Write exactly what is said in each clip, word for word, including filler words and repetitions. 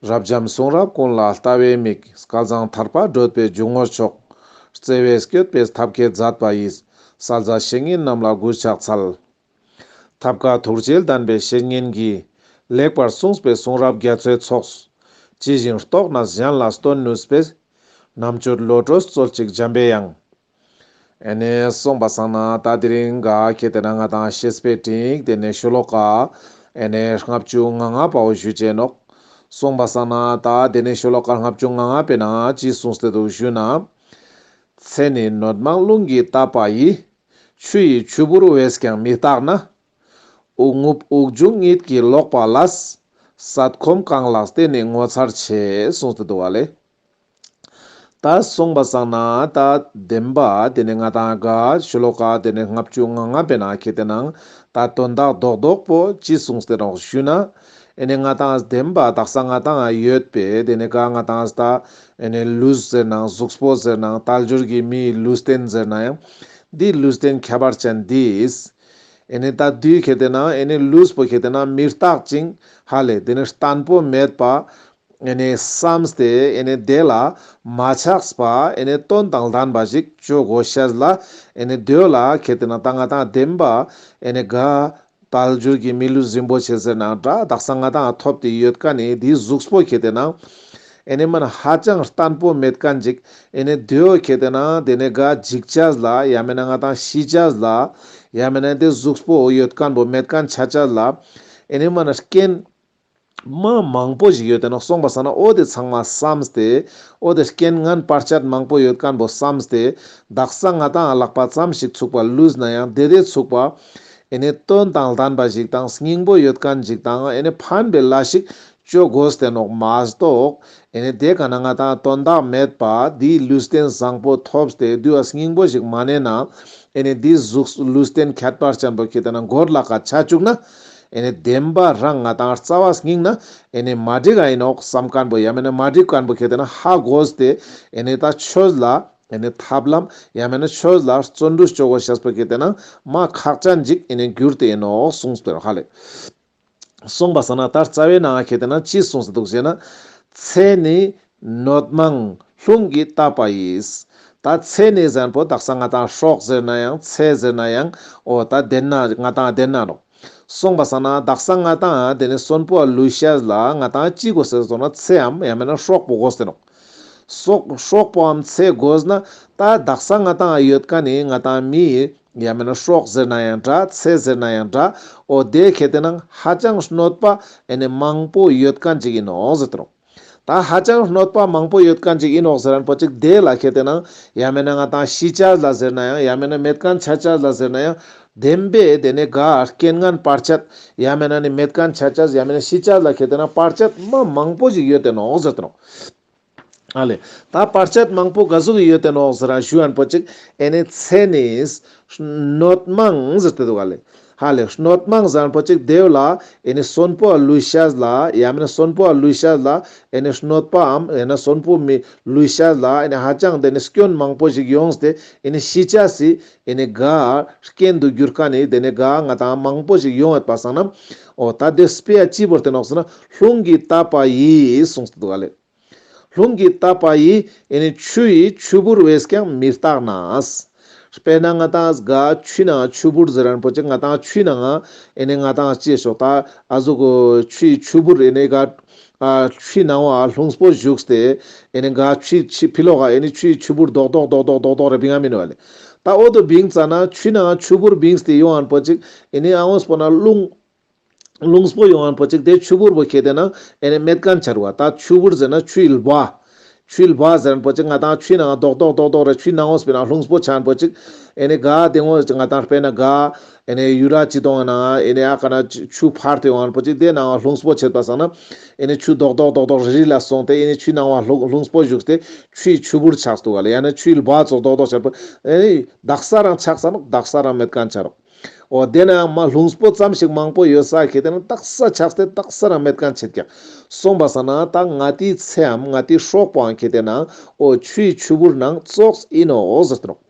རབ་འབྱམས་གསུང་རབ་ཀུན་ལ་ལྟ་བའི་མིག། སྐལ་བཟང་ཐར་པ་བགྲོད་པའི་འཇུག་ངོགས་མཆོག། བརྩེ་བས་བསྐྱོད་པའི་ཐབས་མཁས་མཛད་པ་ཡིས། གསལ་མཛད་བཤེས་གཉེན་རྣམས་ལ་གུས་ཕྱག་འཚལ། ཐབས་མཁས་ཐུགས་རྗེས་ལྡན་པའི་བཤེས་གཉེན་གྱིས། ལེགས་པར་གསུངས་པའི་གསུང་རབ་རྒྱ་མཚོའི་ཚོགས། ཇི་བཞིན་རྟོགས་ནས་གཞན་ལ་སྟོན་ནུས་པའི། རྣམ་དཔྱོད་བློ་གྲོས་སྩོལ་ཅིག་འཇམ་པའི་དབྱངས། ཨེ་ནེ་སོང་པ་སང་ན་ད་དེ་རིང་ག་ཁེ་ཏེ་ན་ང་ཏང་བཤེས་པའི་སྤྲིངས་ཏེ་ནེ་ཤོ་ལོ་ཀ་ཨེ་ནེ་ལྔ་བཅུ་ང་ལྔ་པའོ་ཞུ་ཅེས་ནོག། སོང་པ་སང་ན་ད་དེ་ནེ་ཤོ་ལོ་ཀ་ལྔ་བཅུ་ང་ལྔ་པའི་ནང་ཅི་གསུངས་ཏེ་འདུག་ཞུ་ན། ཚེ་ནི་སྣོད་མང་རླུང་གིས་བཏབ་པ་ཡིས། ཆུ་ཡི་ཆུ་བུར་བས་ཀྱང་མི་རྟག་ན། དབུགས་རྔུབ་དབུགས་འབྱུང་གཉིད་ཀྱིས་ལོག་པ་ལས། སད་ཁོམ་གང་ལགས་དེ་ནི་ངོ་མཚར་ཆེ། གསུངས་ཏེ་འདུག་བ་ལེ། ད་སོང་པ་སང་ན་ད་བདེན་པ་དེ་ནེ་ང་ཏང་ག་ཤོ་ལོ་ཀ་དེ་ནེ་ལྔ་བཅུ་ང་ལྔ་པའི་ནང་ཁེ་ཏེ་ནང་ད་དོན་དག་རྡོག་རྡོག་པོ་ཅི་གསུངས་ཏེ་ནོག་ཞུ་ན། ཨེ་ནེ་ང་ཏང་བདེན་པ་དག་ས་ང་ཏང་ཡོད་པའི་དེ་ནེ་ག་ང་ཏང་ད་ཨེ་ནེ་ལུས་ཟེར་ནའང་གཟུགས་པོ་ཟེར་ནའང་དལ་འབྱོར་གྱི་མིའི་ལུས་རྟེན་ཟེར་ནའང་འདི་ལུས་རྟེན་ཁྱད་པར་ཅན་འདིས། ཨེ་ནེ་ད་དུས་ཁེ་ཏེ་ན་ཨེ་ནེ་ལུས་པོ་ཁེ་ཏེ་ན་མི་རྟག་ཅིང་ཧ་ལེ་དེ་ནེ་བརྟན་པོ་མེད་པ། ཨེ་ནེ་བསམས་ཏེ་ཨེ་ནེ་དེ་ལ་མ་ཆགས་པ་ཨེ་ནེ་དོན་དང་ལྡན་པ་ཞིག་ཅོ་དགོས་ཤེས་ལ་ཨེ་ནེ་དེ་ལ་ཁེ་ཏེ་ན་ད་ང་ཏང་བདེན་པ་ཨེ་ནེ་ག་དལ་འབྱོར་གྱི་མི་ལུས་རིན་པོ་ཆེ་ཟེར་ནའང་འདྲ་དག་ས་ང་ཏང་ཐོབ་སྟེ་ཡོད་མཁན་ནི་དེའི་གཟུགས་པོ་ཁེ་ཏེ་ན་ཨེ་ནེ་མ་ན་ཧ་ཅང་བརྟན་པོ་མེད་མཁན་ཅིག་ཨེ་ནེ་དེའོ་ཁེ་ཏེ་ན་དེ་ནེ་ག་འཇིག་ཅེས་ལ་ཡང་མེད་ན་ང་ཏང་ཤི་ཅེས་ལ་ཡང་མེད་ན་དེ་གཟུགས་པོ་ཡོད་མཁན་པོ་མེད་མཁན་ཆ་ཅེས་ལ་ཨེ་ནེ་མ་ན་རྐྱེན་མ་མང་པོ་ཞིག་ཡོད་དེ་ནོག། སོང་པ་སང་ན་འོ་དེ་ཚང་མ་བསམས་ཏེ་འོ་དེ་རྐྱེན་ངན་བར་ཆད་མང་པོ་ཡོད་མཁན་པོ་བསམས་ཏེ་དག་ས་ང་ཏང་ལག་པ་ཙམ་ཞིག་ཚུགས་པ་ལུས་ནའང་དེ་དེ་ཚུགས་པ་ཨེ་ནེ་དོན་དང་ལྡན་པ་ཞིག་དང་སྙིང་པོ་ཡོད་མཁན་ཞིག་དང་ཨེ་ནེ་ཕན་པའི་ལས་ཤིག་ཅོ་དགོས་ཏེ་ནོག་མ་གཏོགས་ཨེ་ནེ་དེ་ག་ན་ང་ཏང་དོན་དག་མེད་པ་དེའི་ལུས་རྟེན་བཟང་པོ་ཐོབ་སྟེ་དུས་ལ་སྙིང་པོ་ཞིག་མ་ནེ་ན་ཨེ་ནེ་དེའི་གཟུགས་ལུས་རྟེན་ཁྱད་པར་ཅན་པོ་ཁེ་ཏེ་ན་མགོ་ལ་ཀ་ཆ་བཅུག་ན། ཨེ་ནེ་བདེན་པ་རང་ང་ཏང་རྩ་བ་སྙིང་ན་ཨེ་ནེ་མ་འགྲིག་ག་ཡིན་ནོག་བསམ་མཁན་པོ་ཡང་མེད་ན་མ་འགྲིག་མཁན་པོ་ཁེ་ཏེ་ན་ཧ་གོ་སྟེ་ཨེ་ནེ་ད་ཆོས་ལ་ཨེ་ནེ་ཐབས་ལམ་ཡང་མེད་ན་ཆོས་ལ་བརྩོན་འགྲུས་ཅོ་དགོས་ཤེས་པོ་ཁེ་ཏེ་ན་མ་ཁག་ཅན་ཅིག་ཨེ་ནེ་གྱུར་ཏེ་ཡིན་ནོག་གསུངས་ཏེ་ཧ་ལེ། སོང་པ་སང་ན་ད་རྩ་བའི་ནང་ཁེ་ཏེ་ན་ཅི་གསུངས་ཏེ་འདུག་ཟེར་ན། ཚེ་ནི་སྣོད་མང་རླུང་གིས་བཏབ་པ་ཡིས། ད་ཚེ་ནི་ཟེར་མཁན་པོ་དག་ས་ང་ཏང་སྲོག་ཟེར་ནའང་ཚེ་ཟེར་ནའང་འོ་ད་དེ་ན་ང་ཏང་དེ་ན་ནོག། སོང་པ་སང་ན་དག་ས་ང་ཏང་དེ་ནེ་གསོན་པོ་ལུས་ཤེས་ལ་ང་ཏང་ཅི་དགོས་ཟེར་སོང་ན་ཚེའམ་ཡང་མེད་ན་སྲོག་པོ་དགོས་ཏེ་ནོག། སྲོག་སྲོག་པོའམ་ཚེ་དགོས་ན་ད་དག་ས་ང་ཏང་ཡོད་མཁན་ནི་ང་ཏང་མི་ཡང་མེད་ན་སྲོག་ཟེར་ནའང་འདྲ་ཚེ་ཟེར་ནའང་འདྲ་འོ་དེ་ཁེ་ཏེ་ན་ཧ་ཅང་གནོད་པ་ཨེ་ནེ་མང་པོ་ཡོད་མཁན་ཅིག་ཡིན་ནོག་ཟེར་ཏེ་ནོག། ད་ཧ་ཅང་གནོད་པ་མང་པོ་ཡོད་མཁན་ཅིག་ཡིན་ནོག་ཟེར་མཁན་པོ་ཅིག་དེ་ལ་ཁེ་ཏེ་ན་ཡང་མེད་ན་ང་ཏང་ཤི་ཅེས་ལ་ཟེར་ནའང་ཡང་མེད་ན་མེད་མཁན་ཆ་ཅེས་ལ་ཟེར་ནའང་བདེན་པའི་དེ་ནེ་ག་རྐྱེན་ངན་བར་ཆད་ཡང་མེད་ན་ནི་མེད་མཁན་ཆ་ཅེས་ཡང་མེད་ན་ཤི་ཅེས་ལ་ཁེ་ཏེ་ན་བར་ཆད་མ་མང་པོ་ཞིག་ཡོད་དེ་ནོག་ཟེར་ཏེ་ནོག། ཨ་ལེ། ད་བར་ཆད་མང་པོ་ག་ཟུག་ཡོད་དེ་ནོག་ཟེར་ན་ཞུ་མཁན་པོ་ཅིག་ཨེ་ནེ་ཚེ་ནི་སྣོད་མང་ཟེར་ཏེ་འདུག་ག་ལེ། ཧ་ལེ་སྣོད་མང་ཟེར་མཁན་པོ་ཅིག་དེ་ལ་ཨེ་ནེ་གསོན་པོ་ལུས་ཤེས་ལ་ཡང་མེད་ན་གསོན་པོ་ལུས་ཤེས་ལ་ཨེ་ནེ་གནོད་པའམ་ཡང་ན་གསོན་པོ་མི་ལུས་ཤེས་ལ་ཨེ་ནེ་ཧ་ཅང་དེ་ནེ་སྐྱོན་མང་པོ་ཞིག་ཡོངས་ཏེ་ཨེ་ནེ་ཤི་ཅེས་སི་ཨེ་ནེ་ག་རྐྱེན་དུ་གྱུར་མཁན་ནི་དེ་ནེ་ག་ང་ཏང་མང་པོ་ཞིག་ཡོང་ཡོད་པ་སང་ན་འོ་ད་དེ་དཔེ་ཡ་ཅི་བོར་ཏེ་ནོག་ཟེར་ན་རླུང་གིས་བཏབ་པ་ཡིས་གསུངས་ཏེ་འདུག་ག་ལེ། རླུང་གིས་བཏབ་པ་ཡིས་ཨེ་ནེ་ཆུ་ཡི་ཆུ་བུར་བས་ཀྱང་མི་རྟག་ན། དཔེར་ན་ང་ཏང་ག་ཆུའི་ནང་ཆུ་བུར་ཟེར་མཁན་པོ་ཅིག་ང་ཏང་ཆུའི་ནང་ཨེ་ནེ་ང་ཏང་ཅི་ཞོག་ད་ཨ་ཟུག་ཆུ་ཡི་ཆུ་བུར་ཨེ་ནེ་ག་ཆུའི་ནང་བ་ལྷུང་པོ་ཞུགས་ཏེ་ཨེ་ནེ་ག་ཆུའི་ཕི་ལོག་ག་ཨེ་ནེ་ཆུ་ཡི་ཆུ་བུར་རྡོག་རྡོག་རྡོག་རྡོག་རྡོག་རྡོག་རེ་བིང་ང་མིན་བ་ལེ། ད་འོ་དོ་བིང་ཙ་ན་ཆུའི་ནང་ཆུ་བུར་བིངས་ཏེ་ཡོང་མཁན་པོ་ཅིག་ཨེ་ནེ་ཨ་འོ་སྤོ་ན་རླུང་ལྷུང་པོ་ཡོང་མཁན་པོ་ཅིག་དེ་ཆུ་བུར་བོ་ཁེ་ཏེ་ན་ཨེ་ནེ་མེད་མཁན་ཆ་རུག་པ། ད་ཆུ་བུར་ཟེར་ན་ཆུའི་ལྦ། ཆུའི་ལྦ་ཟེར་མཁན་པོ་ཅིག་ང་ཏང་ཆུའི་ནང་རྡོག་རྡོག་རྡོག་རྡོག་རེ་ཆུའི་ནང་ངོས་པའི་ནང་ལྷུང་པོ་ཆ་མཁན་པོ་ཅིག་ཨེ་ནེ་ག་དེ་ངོས་ང་ཏང་དཔེར་ན་ག་ཨེ་ནེ་ཡུ་ར་ཅི་དོང་ནང་ཨེ་ནེ་ཨ་ཀ་ན་ཆུ་ཕར་ཏེ་ཡོང་མཁན་པོ་ཅིག་དེ་ནང་ལྷུང་པོ་ཆེད་པ་སང་ན་ཨེ་ནེ་ཆུ་རྡོག་རྡོག་རྡོག་རྡོག་རི་ལ་སོང་སྟེ་ཨེ་ནེ་ཆུའི་ནང་བ་ལྷུང་ལྷུང་པོ་ཞུགས་ཏེ་ཆུའི་ཆུ་བུར་ཆགས་འདུག་ག་ལེ། ཡང་ན་ཆུའི་ལྦ་ཙོགས་རྡོག་རྡོག་ཆགས་པོ་ཨེ་ནེ་དག་ས་རང་ཆགས་ས་ནོག། དག་ས་རང་མེད་མཁན་ཆ་རུག། འོ་དེ་ནའང་མ་ལྷུང་པོ་ཙམ་ཞིག་མང་པོ་ཡོད་ས་ཁེ་ཏེ་ན་དག་ས་ཆགས་ཏེ་དག་ས་རང་མེད་མཁན་ཆེད་ཀྱག། སོང་པ་སང་ན་ད་ང་ཏིའི་ཚེའམ་ང་ཏིའི་སྲོག་པོའང་ཁེ་ཏེ་ན་འོ་ཆུའི་ཆུ་བུར་ནང་ཙོགས་ཡིན་ནོག་ཟེར་ཏེ་ནོག།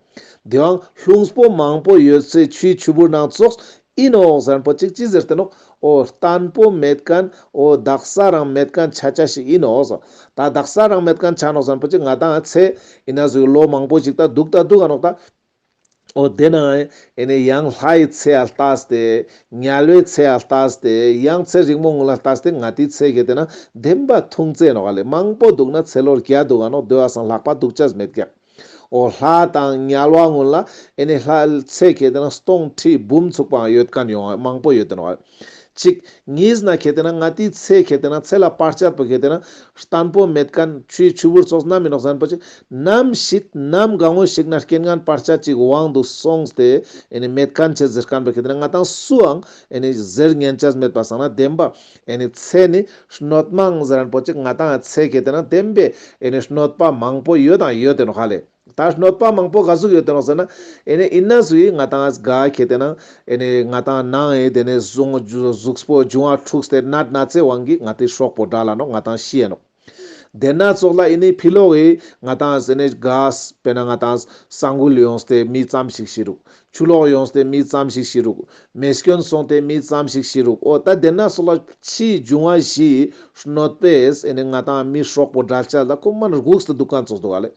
དེའང་ལྷུང་པོ་མང་པོ་ཡོད་སའི་ཆུའི་ཆུ་བུར་ནང་ཙོགས་ ཨིན་ནོག་ཟེར་ཁན་པོ་ཅིག་ཅི་ཟེར་ཏེ་ནོག། འོ་བརྟན་པོ་མེད་ཁན་འོ་དག་ས་རང་མེད་ཁན་ཆ་ཆ་ཞིག་ཨིན་ནོག་ཟེར། ད་དག་ས་རང་མེད་ཁན་ཆ་ནོག་ཟེར་ཁན་པོ་ཅིག་ང་ཏང་ཚེ་ཨིན་ན་ཟུག་ལོ་མང་པོ་ཞིག་ད་དུག་ད་དུག་ག་ནོག་ད། འོ་དེ་ན་ཨེ་ནེ་ཡང་ལྷའི་ཚེ་ཡ་ལྟས་ཏེ་དམྱལ་བའི་ཚེ་ཡ་ལྟས་ཏེ་ཡང་ཚེ་རིང་མོ་ངུན་ལ་ལྟས་ཏེ་ང་ཏིའི་ཚེ་ཁེ་ཏེ་ན་དེན་བ་ཐུང་ཙེ་ནོག་ག་ལེ། མང་པོ་དུག་ན་ཚེ་ལོ་བརྒྱ་དུག་ག་ནོག། དེ་བ་སང་ལྷག་པ་དུག་ཅས་མེད་ཀྱག། འོ་ལྷ་དང་དམྱལ་བ་ངུན་ལ་ཨེ་ནེ་ལྷ་ཚེ་ཁེ་ཏེ་ན་སྟོང་ཁྲི་འབུམ་ཚུགས་པའང་ཡོད་ཁན་ཡོང་མང་པོ་ཡོད་དེ་ནོག་ག་ལེ། ཅིག་གཉིས་ན་ཁེ་ཏེ་ན་ང་ཏིའི་ཚེ་ཁེ་ཏེ་ན་ཚེ་ལ་བར་ཆད་པོ་ཁེ་ཏེ་ན་བརྟན་པོ་མེད་ཁན་ཆུའི་ཆུ་བུར་ཙོགས་ནམ་ཨིན་ནོག་ཟེར་ཁན་པོ་ཅིག་ནམ་ཞིག་ནམ་གང་བོ་ཞིག་ན་རྐྱེན་ངན་བར་ཆད་ཅིག་དབང་དུ་སོང་སྟེ་ཨེ་ནེ་མེད་ཁན་ཆ་ཟེར་ཁན་པོ་ཁེ་ཏེ་ན་ང་ཏང་སུའང་ཨེ་ནེ་ཟེར་ཉན་ཆ་མེད་པ་སང་ན་དེན་བ་ཨེ་ནེ་ཚེ་ནི་གནོད་མང་ཟེར་ཁན་པོ་ཅིག་ང་ཏང་ཚེ་ཁེ་ཏེ་ན་དེན་བའི་ཨེ་ནེ་གནོད་པ་མང་པོ་ཡོད་དང་ཡོད་དེ་ནོག་ག་ལེ། ད་གནོད་པ་མང་པོ་ག་ཟུག་ཡོད་དེ་ནོག་ཟེར་ན། ཨེ་ནེ་ཨིན་ན་ཟུག་ང་ཏང་ག་ཁེ་ཏེ་ན་ཨེ་ནེ་ང་ཏང་ནང་ཨེ་དེ་ནེ་གཟུགས་གཟུགས་པོ་འབྱུང་བ་འཁྲུགས་ཏེ་ནད་ན་ཚའི་དབང་གིས་ང་ཏི་སྲོག་པོ་འབྲལ་ལ་ནོག། ང་ཏང་ཤི་ཡ་ནོག། དེན་ན་ཙོགས་ལ་ཨེ་ནེ་ཕི་ལོག་གི་ང་ཏང་ཨེ་ནེ་ག་དཔེར་ན་ང་ཏང་ས་འགུལ་ཡོངས་ཏེ་མི་ཙམ་ཞིག་ཤི་རུག། ཆུ་ལོག་ཡོངས་ཏེ་མི་ཙམ་ཞིག་ཤི་རུག། མེ་སྐྱོན་སོང་སྟེ་མི་ཙམ་ཞིག་ཤི་རུག། འོ་ད་དེན་ན་ཙོགས་ལ་ཕྱིའི་འབྱུང་བ་བཞིའི་གནོད་པས་ཨེ་ནེ་ང་ཏང་མི་སྲོག་པོ་འབྲལ་ཆ་ལ་ཁོ་མ་ན་སྒུགས་ཏེ་དུག་ཁན་ཙོགས་དུག་ག་ལེ།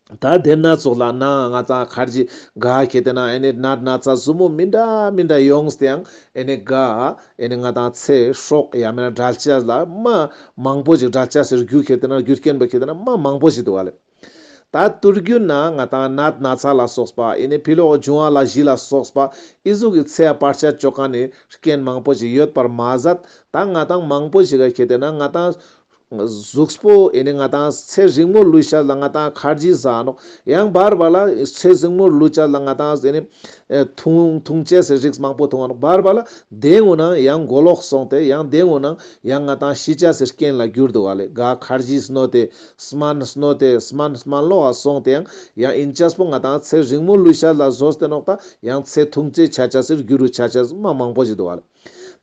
ད་དེན་ན་ཙོགས་ལ་ན་ང་ཏང་ཁར་ཇི་ག་ཁེ་ཏེ་ན་ཨེ་ནེ་ནད་ན་ཚ་ཟུ་མོ་མི་འདྲ་མི་འདྲ་ཡོངས་ཏེ་ཡང་ཨེ་ནེ་ག་ཨེ་ནེ་ང་ཏང་ཚེ་སྲོག་ཡང་མེན་ན་འབྲལ་ཆ་ལ་མ་མང་པོ་ཞིག་འབྲལ་ཆ་ཟེར་རྒྱུ་ཁེ་ཏེ་ན་རྒྱུ་རྐྱེན་པོ་ཁེ་ཏེ་ན་མ་མང་པོ་ཞིག་དུག་ག་ལེ། ད་དུས་རྒྱུན་ན་ང་ཏང་ནད་ན་ཚ་ལ་སོགས་པ་ཨེ་ནེ་ཕི་ལོག་འབྱུང་བ་ལ་ཞི་ལ་སོགས་པ་ཨི་ཟུག་གི་ཚེ་ཡ་བར་ཆད་ཅོ་ཁན་ནི་རྐྱེན་མང་པོ་ཞིག་ཡོད་པར་མ་ཟད། ད་ང་ཏང་མང་པོ་ཞིག་ག་ཁེ་ཏེ་ན་ང་ཏང་གཟུགས་པོ་ཨེ་ནེ་ང་ཏང་ཚེ་རིང་མོ་ལུས་ཤ་ལ་ང་ཏང་ཁར་ཇི་ཟ་ནོག། ཡང་བར་བར་ལ་ཚེ་རིང་མོ་ལུས་ཤ་ལ་ང་ཏང་ཨེ་ནེ་ཨེ་ཐུང་ཐུང་ཅེས་སི་རིགས་མང་པོ་ཐོང་ང་ནོག། བར་བར་ལ་དེ་ངུན་ན་ཡང་གོ་ལོག་སོང་སྟེ་ཡང་དེ་ངུན་ན་ཡང་ང་ཏང་ཤི་ཆ་སི་རྐྱེན་ལ་གྱུར་དུག་ག་ལེ། ག་ཁར་ཇི་སྣོ་སྟེ་སྨན་སྣོ་སྟེ་སྨན་སྨན་ལོག་ག་སོང་སྟེ་ཡང་ཡང་ཨིན་ཆས་པོ་ང་ཏང་ཚེ་རིང་མོ་ལུས་ཤ་ལ་ཟོས་ཏེ་ནོག། ད་ཡང་ཚེ་ཐུང་ཅེས་ཆ་ཆ་སི་གྱུར་རུ་ཆ་ཆ་སི་མ་མང་པོ་ཞིག་དུག་ག་ལེ།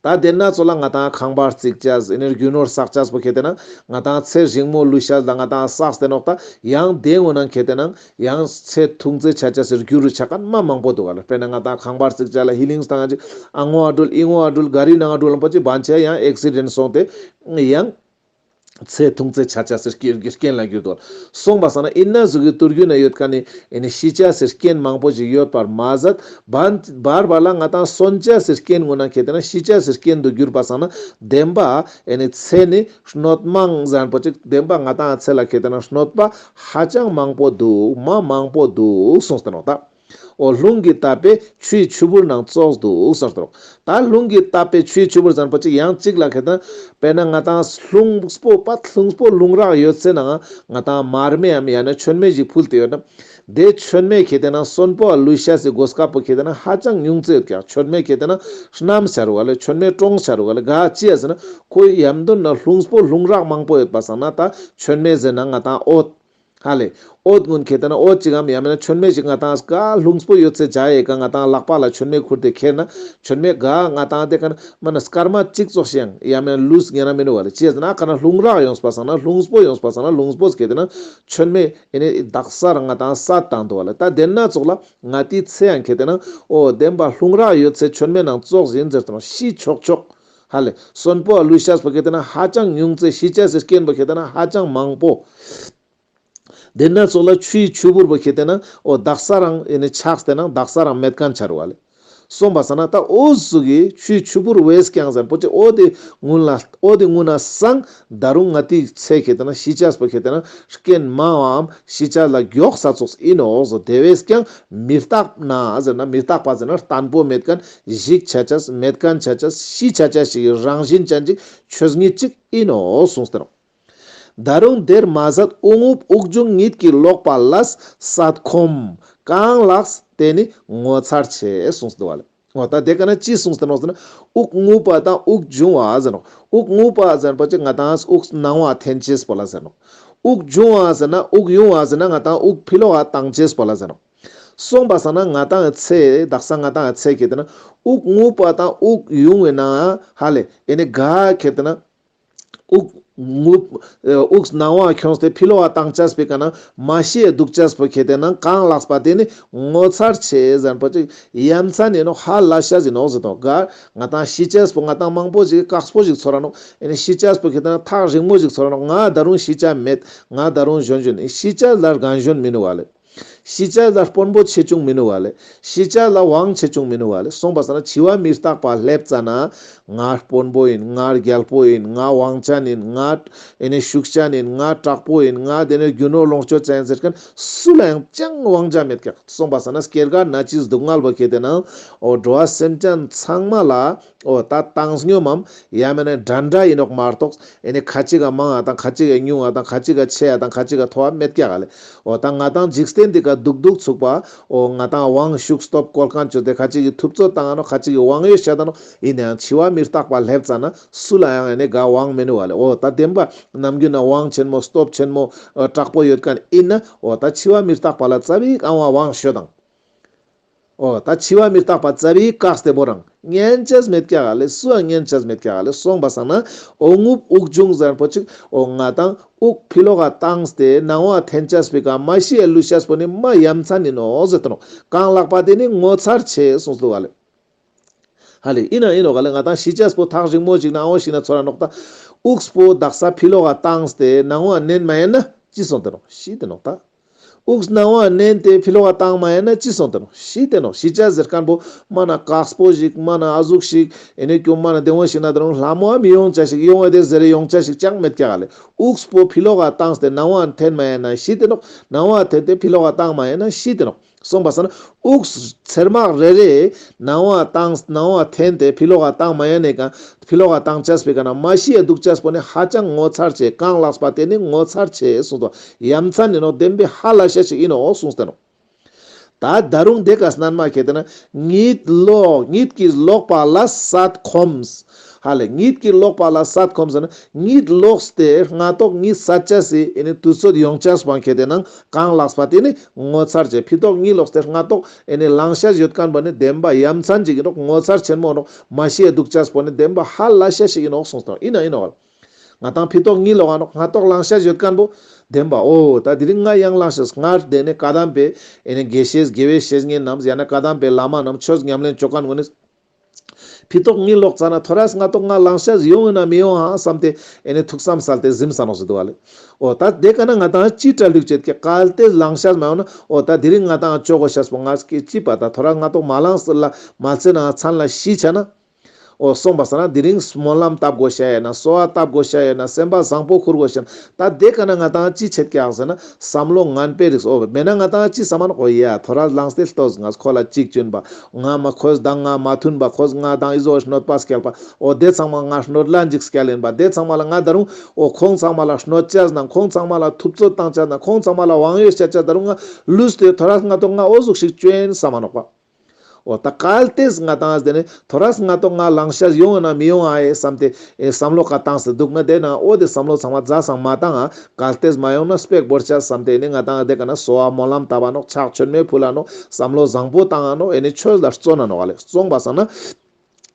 ད་དེ་ན་ཚོ་ལ་ང་ཏང་ཁང་པ་རྩིག་ཅས་ཨེ་ནེ་རྒྱུ་ནོར་བསགས་ཅས་པོ་ཁེ་ཏེ་ན་ང་ཏང་ཚེ་རིང་མོ་ལུས་ཤ་ལ་ང་ཏང་བསགས་ཏེ་ནོག། ད་ཡང་དེ་ངུན་ན་ཁེ་ཏེ་ན་ཡང་ཚེ་ཐུང་ཚེ་ཆ་ཆ་སི་རྒྱུ་རུ་ཆ་ཁན་མ་མང་པོ་དུག་ག་ལེ། དཔེར་ན་ང་ཏང་ཁང་པ་རྩིག་ཅས་ལ་ཧི་ལིང་སྟང་ཅིག་ཨ་ངོ་ཨ་འགྲུལ་ཨི་ངོ་ཨ་འགྲུལ་ག་རི་ནང་ཨ་འགྲུལ་ལ་པོ་ཅིག་བན་ཆ་ཡང་ཨེག་སི་ཌེན་སོང་སྟེ་ཡང་ཚེ་ཐུང་ཚེ་ཆ་ཆ་སི་རྐྱེན་ལ་གྱུར་དུག། སོང་པ་སང་ན་ཨིན་ན་ཟུག་གི་དུས་རྒྱུན་ན་ཡོད་ཁན་ནི་ཨེ་ནེ་ཤི་ཆ་སི་རྐྱེན་མང་པོ་ཞིག་ཡོད་པར་མ་ཟད། བར་བར་ལ་ང་ཏང་གསོན་ཆ་སི་རྐྱེན་ངུན་ན་ཁེ་ཏེ་ན་ཤི་ཆ་སི་རྐྱེན་དུ་གྱུར་པ་སང་ན་དེན་བ་ཨེ་ནེ་ཚེ་ནི་གནོད་མང་ཟེར་ཁན་པོ་ཅིག་དེན་བ་ང་ཏང་ཚེ་ལ་ཁེ་ཏེ་ན་གནོད་པ་ཧ་ཅང་མང་པོ་དུག། མ་མང་པོ་དུག་གསུངས་ཏེ་ནོག་ད། འོ་རླུང་གིས་བཏབ་པའི་ཆུའི་ཆུ་བུར་ནང་ཙོགས་དུག་ཟེར་ཏེ་ནོག། ད་རླུང་གིས་བཏབ་པའི་ཆུའི་ཆུ་བུར་ཟེར་ཁན་པོ་ཅིག་ཡང་ཅིག་ལ་ཁེ་ཏེ་ན་དཔེར་ན་ང་ཏང་རླུང་སྤོ་པ་རླུང་སྤོ་རླུང་རག་ཡོད་ཚེ་ནང་ང་ཏང་མར་མེ་ཡང་ཡང་ན་མཆོད་མེ་ཞིག་ཕུལ་ཏེ་ཡོད་ན། དེ་མཆོད་མེ་ཁེ་ཏེ་ན་གསོན་པོ་ལུས་ཤ་སི་གོ་སྐབས་པོ་ཁེ་ཏེ་ན་ཧ་ཅང་ཉུང་ཙེ་ཡོད་ཀྱག། མཆོད་མེ་ཁེ་ཏེ་ན་སྣམ་ཆ་རུག་ག་ལེ། མཆོད་མེ་གྲོངས་ཆ་རུག་ག་ལེ། ག་ཅི་ཡ་ཟེར་ན་ཁོའི་ཡམ་དོན་ན་རླུང་སྤོ་རླུང་རག་མང་པོ་ཡོད་པ་སང་ན་ད་མཆོད་མེ་ཟེར་ན་ང་ཏང་འོད་ཧ་ལེ། འོད་ངུན་ཁེ་ཏེ་ན་འོད་ཅིག་གམ་ཡང་མེན་ན་མཆོད་མེ་ཞིག་ང་ཏང་ག་རླུང་སྤོ་ཡོད་ཚེ་བྱ་ཡེ་ག་ང་ཏང་ལག་པ་ལ་མཆོད་མེ་ཁུར་ཏེ་ཁྱེར་ན་མཆོད་མེ་ག་ང་ཏང་དེ་ཀ་ན་མ་ན་སྐར་མ་གཅིག་ཙོགས་ཤིག་ཡང་ཡང་མེན་ན་ལུས་ཉན་ན་མེན་ནོག་ག་ལེ། ཅི་ཡ་ཟེར་ན་ཨ་ཀ་ན་རླུང་རག་ཡོངས་པ་སང་ན་རླུང་སྤོ་ཡོངས་པ་སང་ན་རླུང་སྤོ་ཁེ་ཏེ་ན་མཆོད་མེ་ཨེ་ནེ་དག་ས་རང་ང་ཏང་སད་བཏང་དུག་ག་ལེ། ད་དེ་ན་ཙོགས་ལ་ང་ཏིའི་ཚེ་ཡང་ཁེ་ཏེ་ན་འོ་དེན་བ་རླུང་རག་ཡོད་ཚེ་མཆོད་མེ་ནང་ཙོགས་ཡིན་ཟེར་ཏེ་ན་ཤི་ཆོག་ཆོག་ཧ་ལེ། གསོན་པོ་ལུས་ཤ་སྤོ་ཁེ་ཏེ་ན་ཧ་ཅང་ཉུང་ཙེ་ཤི་ཆ་སི་རྐྱེན་པོ་ཁེ་ཏེ་ན་ཧ་ཅང་མང་པོ། དེ་ན་ཙོགས་ལ་ཆུའི་ཆུ་བུར་པོ་ཁེ་ཏེ་ན་འོ་དག་ས་རང་ཨེ་ནེ་ཆགས་ཏེ་ན་དག་ས་རང་མེད་ཁན་ཆ་རུག་ག་ལེ། སོང་པ་སང་ན་ད་འོ་ཟུག་གི་ཆུའི་ཆུ་བུར་བས་ཀྱང་ཟེར་ཁན་པོ་ཅིག་འོ་དེ་ངུན་ལ་འོ་དེ་ངུན་ན་སང་ད་རུང་ང་ཏིའི་ཚེ་ཁེ་ཏེ་ན་ཤི་ཆ་སྤོ་ཁེ་ཏེ་ན་རྐྱེན་མང་བའམ་ཤི་ཆ་ལ་མགྱོགས་ས་ཙོགས་ཨིན་ནོག་ཟེར། དེ་བས་ཀྱང་མི་རྟག་ན་ཟེར་ན་མི་རྟག་པ་ཟེར་ན་བརྟན་པོ་མེད་ཁན་ཞིག་ཆ་ཆ་མེད་ཁན་ཆ་ཆ་ཤི་ཆ་ཆ་ཞིག་གི་རང་བཞིན་ཅན་ཅིག་ཆོས་ཉིད་ཅིག་ཨིན་ནོག་གསུངས་ཏེ་ནོག། ད་རུང་དེར་མ་ཟད་དབུགས་རྔུབ་དབུགས་འབྱུང་གཉིད་ཀྱིས་ལོག་པ་ལས་སད་ཁོམ་གང་ལགས་དེ་ནི་ངོ་མཚར་ཆེ་གསུངས་འདུག་བ་ལེ། འོ་ད་དེ་ཀ་ན་ཅི་གསུངས་ཏེ་ནོག་ཟེར་ན་དབུགས་རྔུབ་པ་དང་དབུགས་འབྱུང་བ་ཟེར་ནོག། དབུགས་རྔུབ་པ་ཟེར་པ་ཅིག་ང་ཏང་དབུགས་ནང་བ་འཐེན་ཅེས་པོ་ལ་ཟེར་ནོག། དབུགས་འབྱུང་བ་ཟེར་ན་དབུགས་ཡོང་བ་ཟེར་ན་ང་ཏང་དབུགས་ཕི་ལོག་ག་བཏང་ཅེས་པོ་ལ་ཟེར་ནོག། སོང་པ་སང་ན་ང་ཏང་ཚེ་དག་ས་ང་ཏང་ཚེ་ཁེ་ཏེ་ན་དབུགས་རྔུབ་པ་དང་དབུགས་ཡོང་བའི་ནང་ཧ་ལེ་ཨེ་ནི་ག་ཁེ་ཏེ་ན་དབུགས་ ངུ་དབུགས་ནང་བ་ཁྱོངས་ཏེ་ཕི་ལོག་ག་བཏང་ཅས་པོའི་ཀ་ན་མ་ཤི་ཡ་དུག་ཅས་པོ་ཁེ་ཏེ་ན་གང་ལགས་པ་དེ་ནི་ངོ་མཚར་ཆེ་ཟེར་པོ་ཅིག་ཡ་མཚན་ཡིན་ནོག་ཧ་ལས་ཤ་ཡིན་ནོག་ཟེར་དོ། ག་ང་ཏང་ཤི་ཅས་པོ་ང་ཏང་མང་པོ་ཞིག་དཀགས་པོ་ཞིག་ཚོར་ར་ནོག། ཨེ་ནི་ཤི་ཅས་པོ་ཁེ་ཏེ་ན་ཐག་རིང་མོ་ཞིག་ཚོར་ར་ནོག། ང་ད་རུང་ཤི་ཅས་མེད། ང་ད་རུང་གཞོན་གཞོན། ཤི་ཅས་ལ་རྒན་གཞོན་མི་ནུག་བ་ལེ། ཤི་ཅས་ལ་དཔོན་པོ་ཆེ་ཆུང་མི་ནུག་བ་ལེ། ཤི་ཅས་ལ་དབང་ཆེ་ཆུང་མི་ནུག་བ་ལེ། སོང་པ་སང་ན་འཆི་བ་མི་རྟག་པ་སླེབས་ཙ་ན་ང་དཔོན་པོ་ཡིན། ང་རྒྱལ་པོ་ཡིན། ང་དབང་ཅན་ཡིན། ང་ཨེ་ནི་ཤུགས་ཅན་ཡིན། ང་དྲག་པོ་ཡིན། ང་དེ་ནས་རྒྱུ་ནོར་ལོངས་སྤྱོད་ཅན་ཡིན་ཟེར་མཁན་སུ་ལའང་ཅང་དབང་ཆ་མེད་ཀྱག། སོང་པ་སང་ན་སྐྱེ་རྒ་ན་འཆིའི་སྡུག་བསྔལ་བོ་ཁེ་ཏེ་ན་འོ་འགྲོ་བ་སེམས་ཅན་ཚང་མ་ལ་འོ་ད་བཏང་སྙོམས་མམ་ཡང་མེན་ན་འདྲ་འདྲ་ཡིན་ནོག་མ་གཏོགས། ཨེ་ནི་ཁ་ཅིག་ག་མང་ང་དང་ཁ་ཅིག་ག་ཉུང་ང་དང་ཁ་ཅིག་ག་ཆེ་ཡ་དང་ཁ་ཅིག་ག་མཐོ་བ་མེད་ཀྱག་ག་ལེ། འོ་ད་ང་དང་འཇིག་རྟེན་འདི་ཀ་འདུག་འདུག་ཚུགས་པ། འོ་ང་དང་དབང་ཤུགས་སྟོབས་བཀོལ་མཁན་ཅོས་ཏེ་ཁ་ཅིག་གི་ཐུབ་ཚོད་བཏང་ང་ནོག། ཁ་ཅིག་གི་དབང་ཡོད་བཤད་ད་ནོག། ཡིན་ནའང་འཆི་བ་མི་རྟག་པ་སླེབས་ཙ་ན་སུ་ལའང་ཨེ་ནི་ག་དབང་མི་ནུག་བ་ལེ། འོ་ད་བདེན་པ་ནམ་རྒྱུན་ན་དབང་ཆེན་མོ་སྟོབས་ཆེན་མོ་ཨ་དྲག་པོ་ཡོད་མཁན་ཡིན་ན་འོ་ད་འཆི་བ་མི་རྟག་པ་ལ་ཙ་པིག་ཨང་བ་དབང་ཤོད་དང་། འོ་ད་འཆི་བ་མི་རྟག་པ་ཙ་པིག་བཀག་སྟེ་བོ་རང་ཉན་ཅས་མེད་ཀྱག་ག་ལེ། སུའང་ཉན་ཅས་མེད་ཀྱག་ག་ལེ། སོང་པ་སང་ན་འོ་ངུབ་དབུགས་འབྱུང་ཟེར་པོ་ཅིག་འོ་ང་དང་དབུགས་ཕི་ལོག་ག་བཏང་སྟེ་ནང་བ་འཐེན་ཅས་པོའི་ཀ་མ་ཤི་ཡ་ལུས་ཅས་པོ་ནི་མ་ཡ་མཚན་ཡིན་ནོག་ཟེར་ཏེ་ནོག། གང་ལགས་པ་དེ་ནི་ངོ་མཚར་ཆེ་གསུངས་འདུག་ག་ལེ། ཧ་ལེ། ཡིན་ན་ཡིན་ནོག་ག་ལེ། ང་དང་ཤི་ཅས་པོ་ཐག་རིང་མོ་ཞིག་ན་འོ་ཤི་ན་ཚོར་ར་ནོག། ད་དབུགས་པོ་དག་ས་ཕི་ལོག་ག་བཏང་སྟེ་ནང་བ་མནན་མ་ཡིན་ན་ཅི་སོང་སྟེ་ནོག། ཤི་སྟེ་ནོག་ད། དབུགས་ནང་བ་མནན་ཏེ་ཕི་ལོག་ག་བཏང་མ་ཡིན་ན་ཅི་སོང་སྟེ་ནོག། ཤི་སྟེ་ནོག། ཤི་ཅས་ཟེར་མཁན་པོ་མ་ན་དཀགས་པོ་ཞིག་མ་ན་ཨ་ཟུག་ཞིག་ཨེ་ནི་ཀྱོ་མ་ན་བདེ་མོ་ཞིག་ན་ད་རུང་ལྷ་མོ་ཨ་མི་ཡོང་ཅས་ཞིག་ཡོང་བ་དེ་ཟེར་ཡོང་ཅས་ཞིག་ཅང་མེད་ཀྱག་ག་ལེ། དབུགས་པོ་ཕི་ལོག་ག་བཏང་སྟེ་ནང་བ་འཐེན་མ་ཡིན་ན་ཤི་སྟེ་ནོག། ནང་བ་འཐེན་ཏེ་ཕི་ལོག་ག་བཏང་མ་ཡིན་ན་ཤི་སྟེ་ནོག། སོང་པ་སང་ན་དབུགས་ཚེར་མ་རེ་རེ་ནང་བ་བཏང་ནང་བ་འཐེན་ཏེ་ཕི་ལོག་ག་བཏང་མ་ཡིན་ནའི་ཀ་ཕི་ལོག་ག་བཏང་ཅས་པའི་ཀ་ན་མ་ཤི་ཡ་དུག་ཅས་པོ་ནི་ཧ་ཅང་ངོ་མཚར་ཆེ། གང་ལགས་པ་དེ་ནི་ངོ་མཚར་ཆེ་གསུངས་ཏོ། ཡ་མཚན་ཡིན་ནོག། བདེན་པའི་ཧ་ལས་ཤེས་ཤིག་ཡིན་ནོག་གསུངས་ཏེ་ནོག། ད་ད་རུང་དེ་ཀ་སྣན་མ་ཁེ་ཏེ་ན་གཉིད་ལོག་གཉིད་ཀྱི་ལོག་པ་ལ་སད་ཁོམས། ཧ་ལས་གཉིད་ཀྱི་ལོག་པ་ལ་སད་ཁོམས་ཟེར་ན་གཉིད་ལོག་སྟེ་སྔ་ཏོག་གཉིད་སད་ཅས་སི་ཨེ་ནི་དུས་ཚོད་ཡོང་ཅས་པོ་ཁེ་ཏེ་ན་གང་ལགས་པ་དེ་ནི་ངོ་མཚར་ཆེ། ཕི་ཏོག་གཉིད་ལོག་སྟེ་སྔ་ཏོག་ཨེ་ནི་ལང་ཤེས་ཡོད་མཁན་པོ་ནི་བདེན་པ་ཡ་མཚན་ཅིག་ཡིན་ནོག། ངོ་མཚར་ཆེན་མོ་ནོག། མ་ཤི་ཡ་དུག་ཅས་པོ་ནི་བདེན་པ་ཧ་ལས་ཤེས་ཤིག་ཡིན་ནོག་གསུངས་ཏོ། ཡིན་ན་ཡིན་ནོག། ང་དང་ཕི་ཏོག་གཉིད་ལོག་ག་ནོག། སྔ་ཏོག་ལང་ཤེས་ཡོད་མཁན་པོ་བདེན་པ། འོ་ད་དེ་རིང་ང་ཡང་ལང་ཤེས། སྔར་དེ་ནས་བཀའ་གདམས་པའི་ཨེ་ནི་དགེ་བཤེས་དགེ་བའི་བཤེས་གཉེན་རྣམས་ཡང་ན་བཀའ་གདམས་པའི་བླ་མ་རྣམས་ཆོས་ཉམས་ལེན་ཅོ་མཁན་ངོ་ནི་ཕི་ཏོག་གཉིད་ལོག་ཙ་ན་ཐོ་རས་སྔ་ཏོག་ང་ལང་ཤེས་ཡོང་ཡིན་ན་མི་ཡོང་ཧ་བསམ་སྟེ་ཨེ་ནི་ཐུགས་བསམ་གསལ་ཏེ་གཟིམས་ས་ནོག་ཟེར་འདུག་ག་ལེ། འོ་ད་དེ་ཀ་ན་ང་དང་ཅི་བྲལ་འདུག་ཅེས་ཀྱི་གལ་ཏེ་ལང་ཤེས་མ་ཡོང་ན་འོ་ད་དེ་རིང་ང་དང་ཅོ་དགོས་ཤེས་པོ་ང་ཅི་པ་ད་ཐོ་རས་སྔ་ཏོག་མ་ལངས་ལ་མ་ཚེ་ན་མཚན་ལ་ཤི་ཆ་ན། འོ་སོང་པ་སང་ན་དེ་རིང་སྨོན་ལམ་བཏབ་དགོས་ཤེས་ཡོད་ན་གསོལ་བ་བཏབ་དགོས་ཤེས་ཡོད་ན་སེམས་པ་བཟང་པོ་ཁུར་དགོས་ཤེས་ཡོད་ན་ད་དེ་ཀ་ན་ང་དང་ཅི་ཆེད་ཀྱག་ཟེར་ན་བསམ་བློ་ངན་པའི་རིགས། འོ་མེད་ན་ང་དང་ཅི་བསམ་ན་འོ་ཡ་ཐོ་རས་ལངས་ཏེ་ལྟོས་ང་ཁོ་ལ་ཅིག་བཅུན་པ་ང་མ་ཁོས་དང་ང་མ་མཐུན་པ་ཁོས་ང་དང་ཨི་ཟོ་གནོད་པ་སྐྱལ་པ་འོ་དེ་ཚང་མ་ང་གནོད་ལན་ཅིག་སྐྱལ་ཡིན་པ་དེ་ཚང་མ་ལ་ང་ད་རུང་འོ་ཁོང་ཚང་མ་ལ་གནོད་ཅས་ན་ཁོང་ཚང་མ་ལ་ཐུབ་ཚོད་བཏང་ཅས་ན་ཁོང་ཚང་མ་ལ་དབང་ཡོད་བྱས་ཅས་ད་རུང་ང་ལུས་ཏེ་ཐོ་རས་སྔ་ཏོག་ང་འོ་ཟུག་ཞིག་བཅོས་ཡིན་བསམ་མ་ནོག་པ། འོ་ད་གལ་ཏེ་ང་དང་དེ་ནི་ཐོ་རས་སྔ་ཏོག་ང་ལང་ཤེས་ཡོང་ཡིན་ན་མི་ཡོང་ཨ་ཡེ་བསམ་སྟེ་ཨེ་བསམ་བློ་ཀ་བཏང་སྟེ་འདུག་ན་དེ་ན་འོ་དེ་བསམ་བློ་ཚང་མ་རྫ་སང་མ་བཏང་ཨ། གལ་ཏེ་མ་ཡོང་ན་སྤེག་བོར་ཆ་བསམ་སྟེ་ནི་ང་དང་དེ་ཀ་ན་གསོལ་བ་སྨོན་ལམ་བཏབ་པ་ནོག། ཕྱག་མཆོད་མེ་ཕུལ་ལ་ནོག། བསམ་བློ་བཟང་པོ་བཏང་ཨ་ནོག། ཨེ་ནི་ཆོས་ལ་བརྩོན་ན་ནོག་ཨ་ལེ། བརྩོན་པ་སང་ན།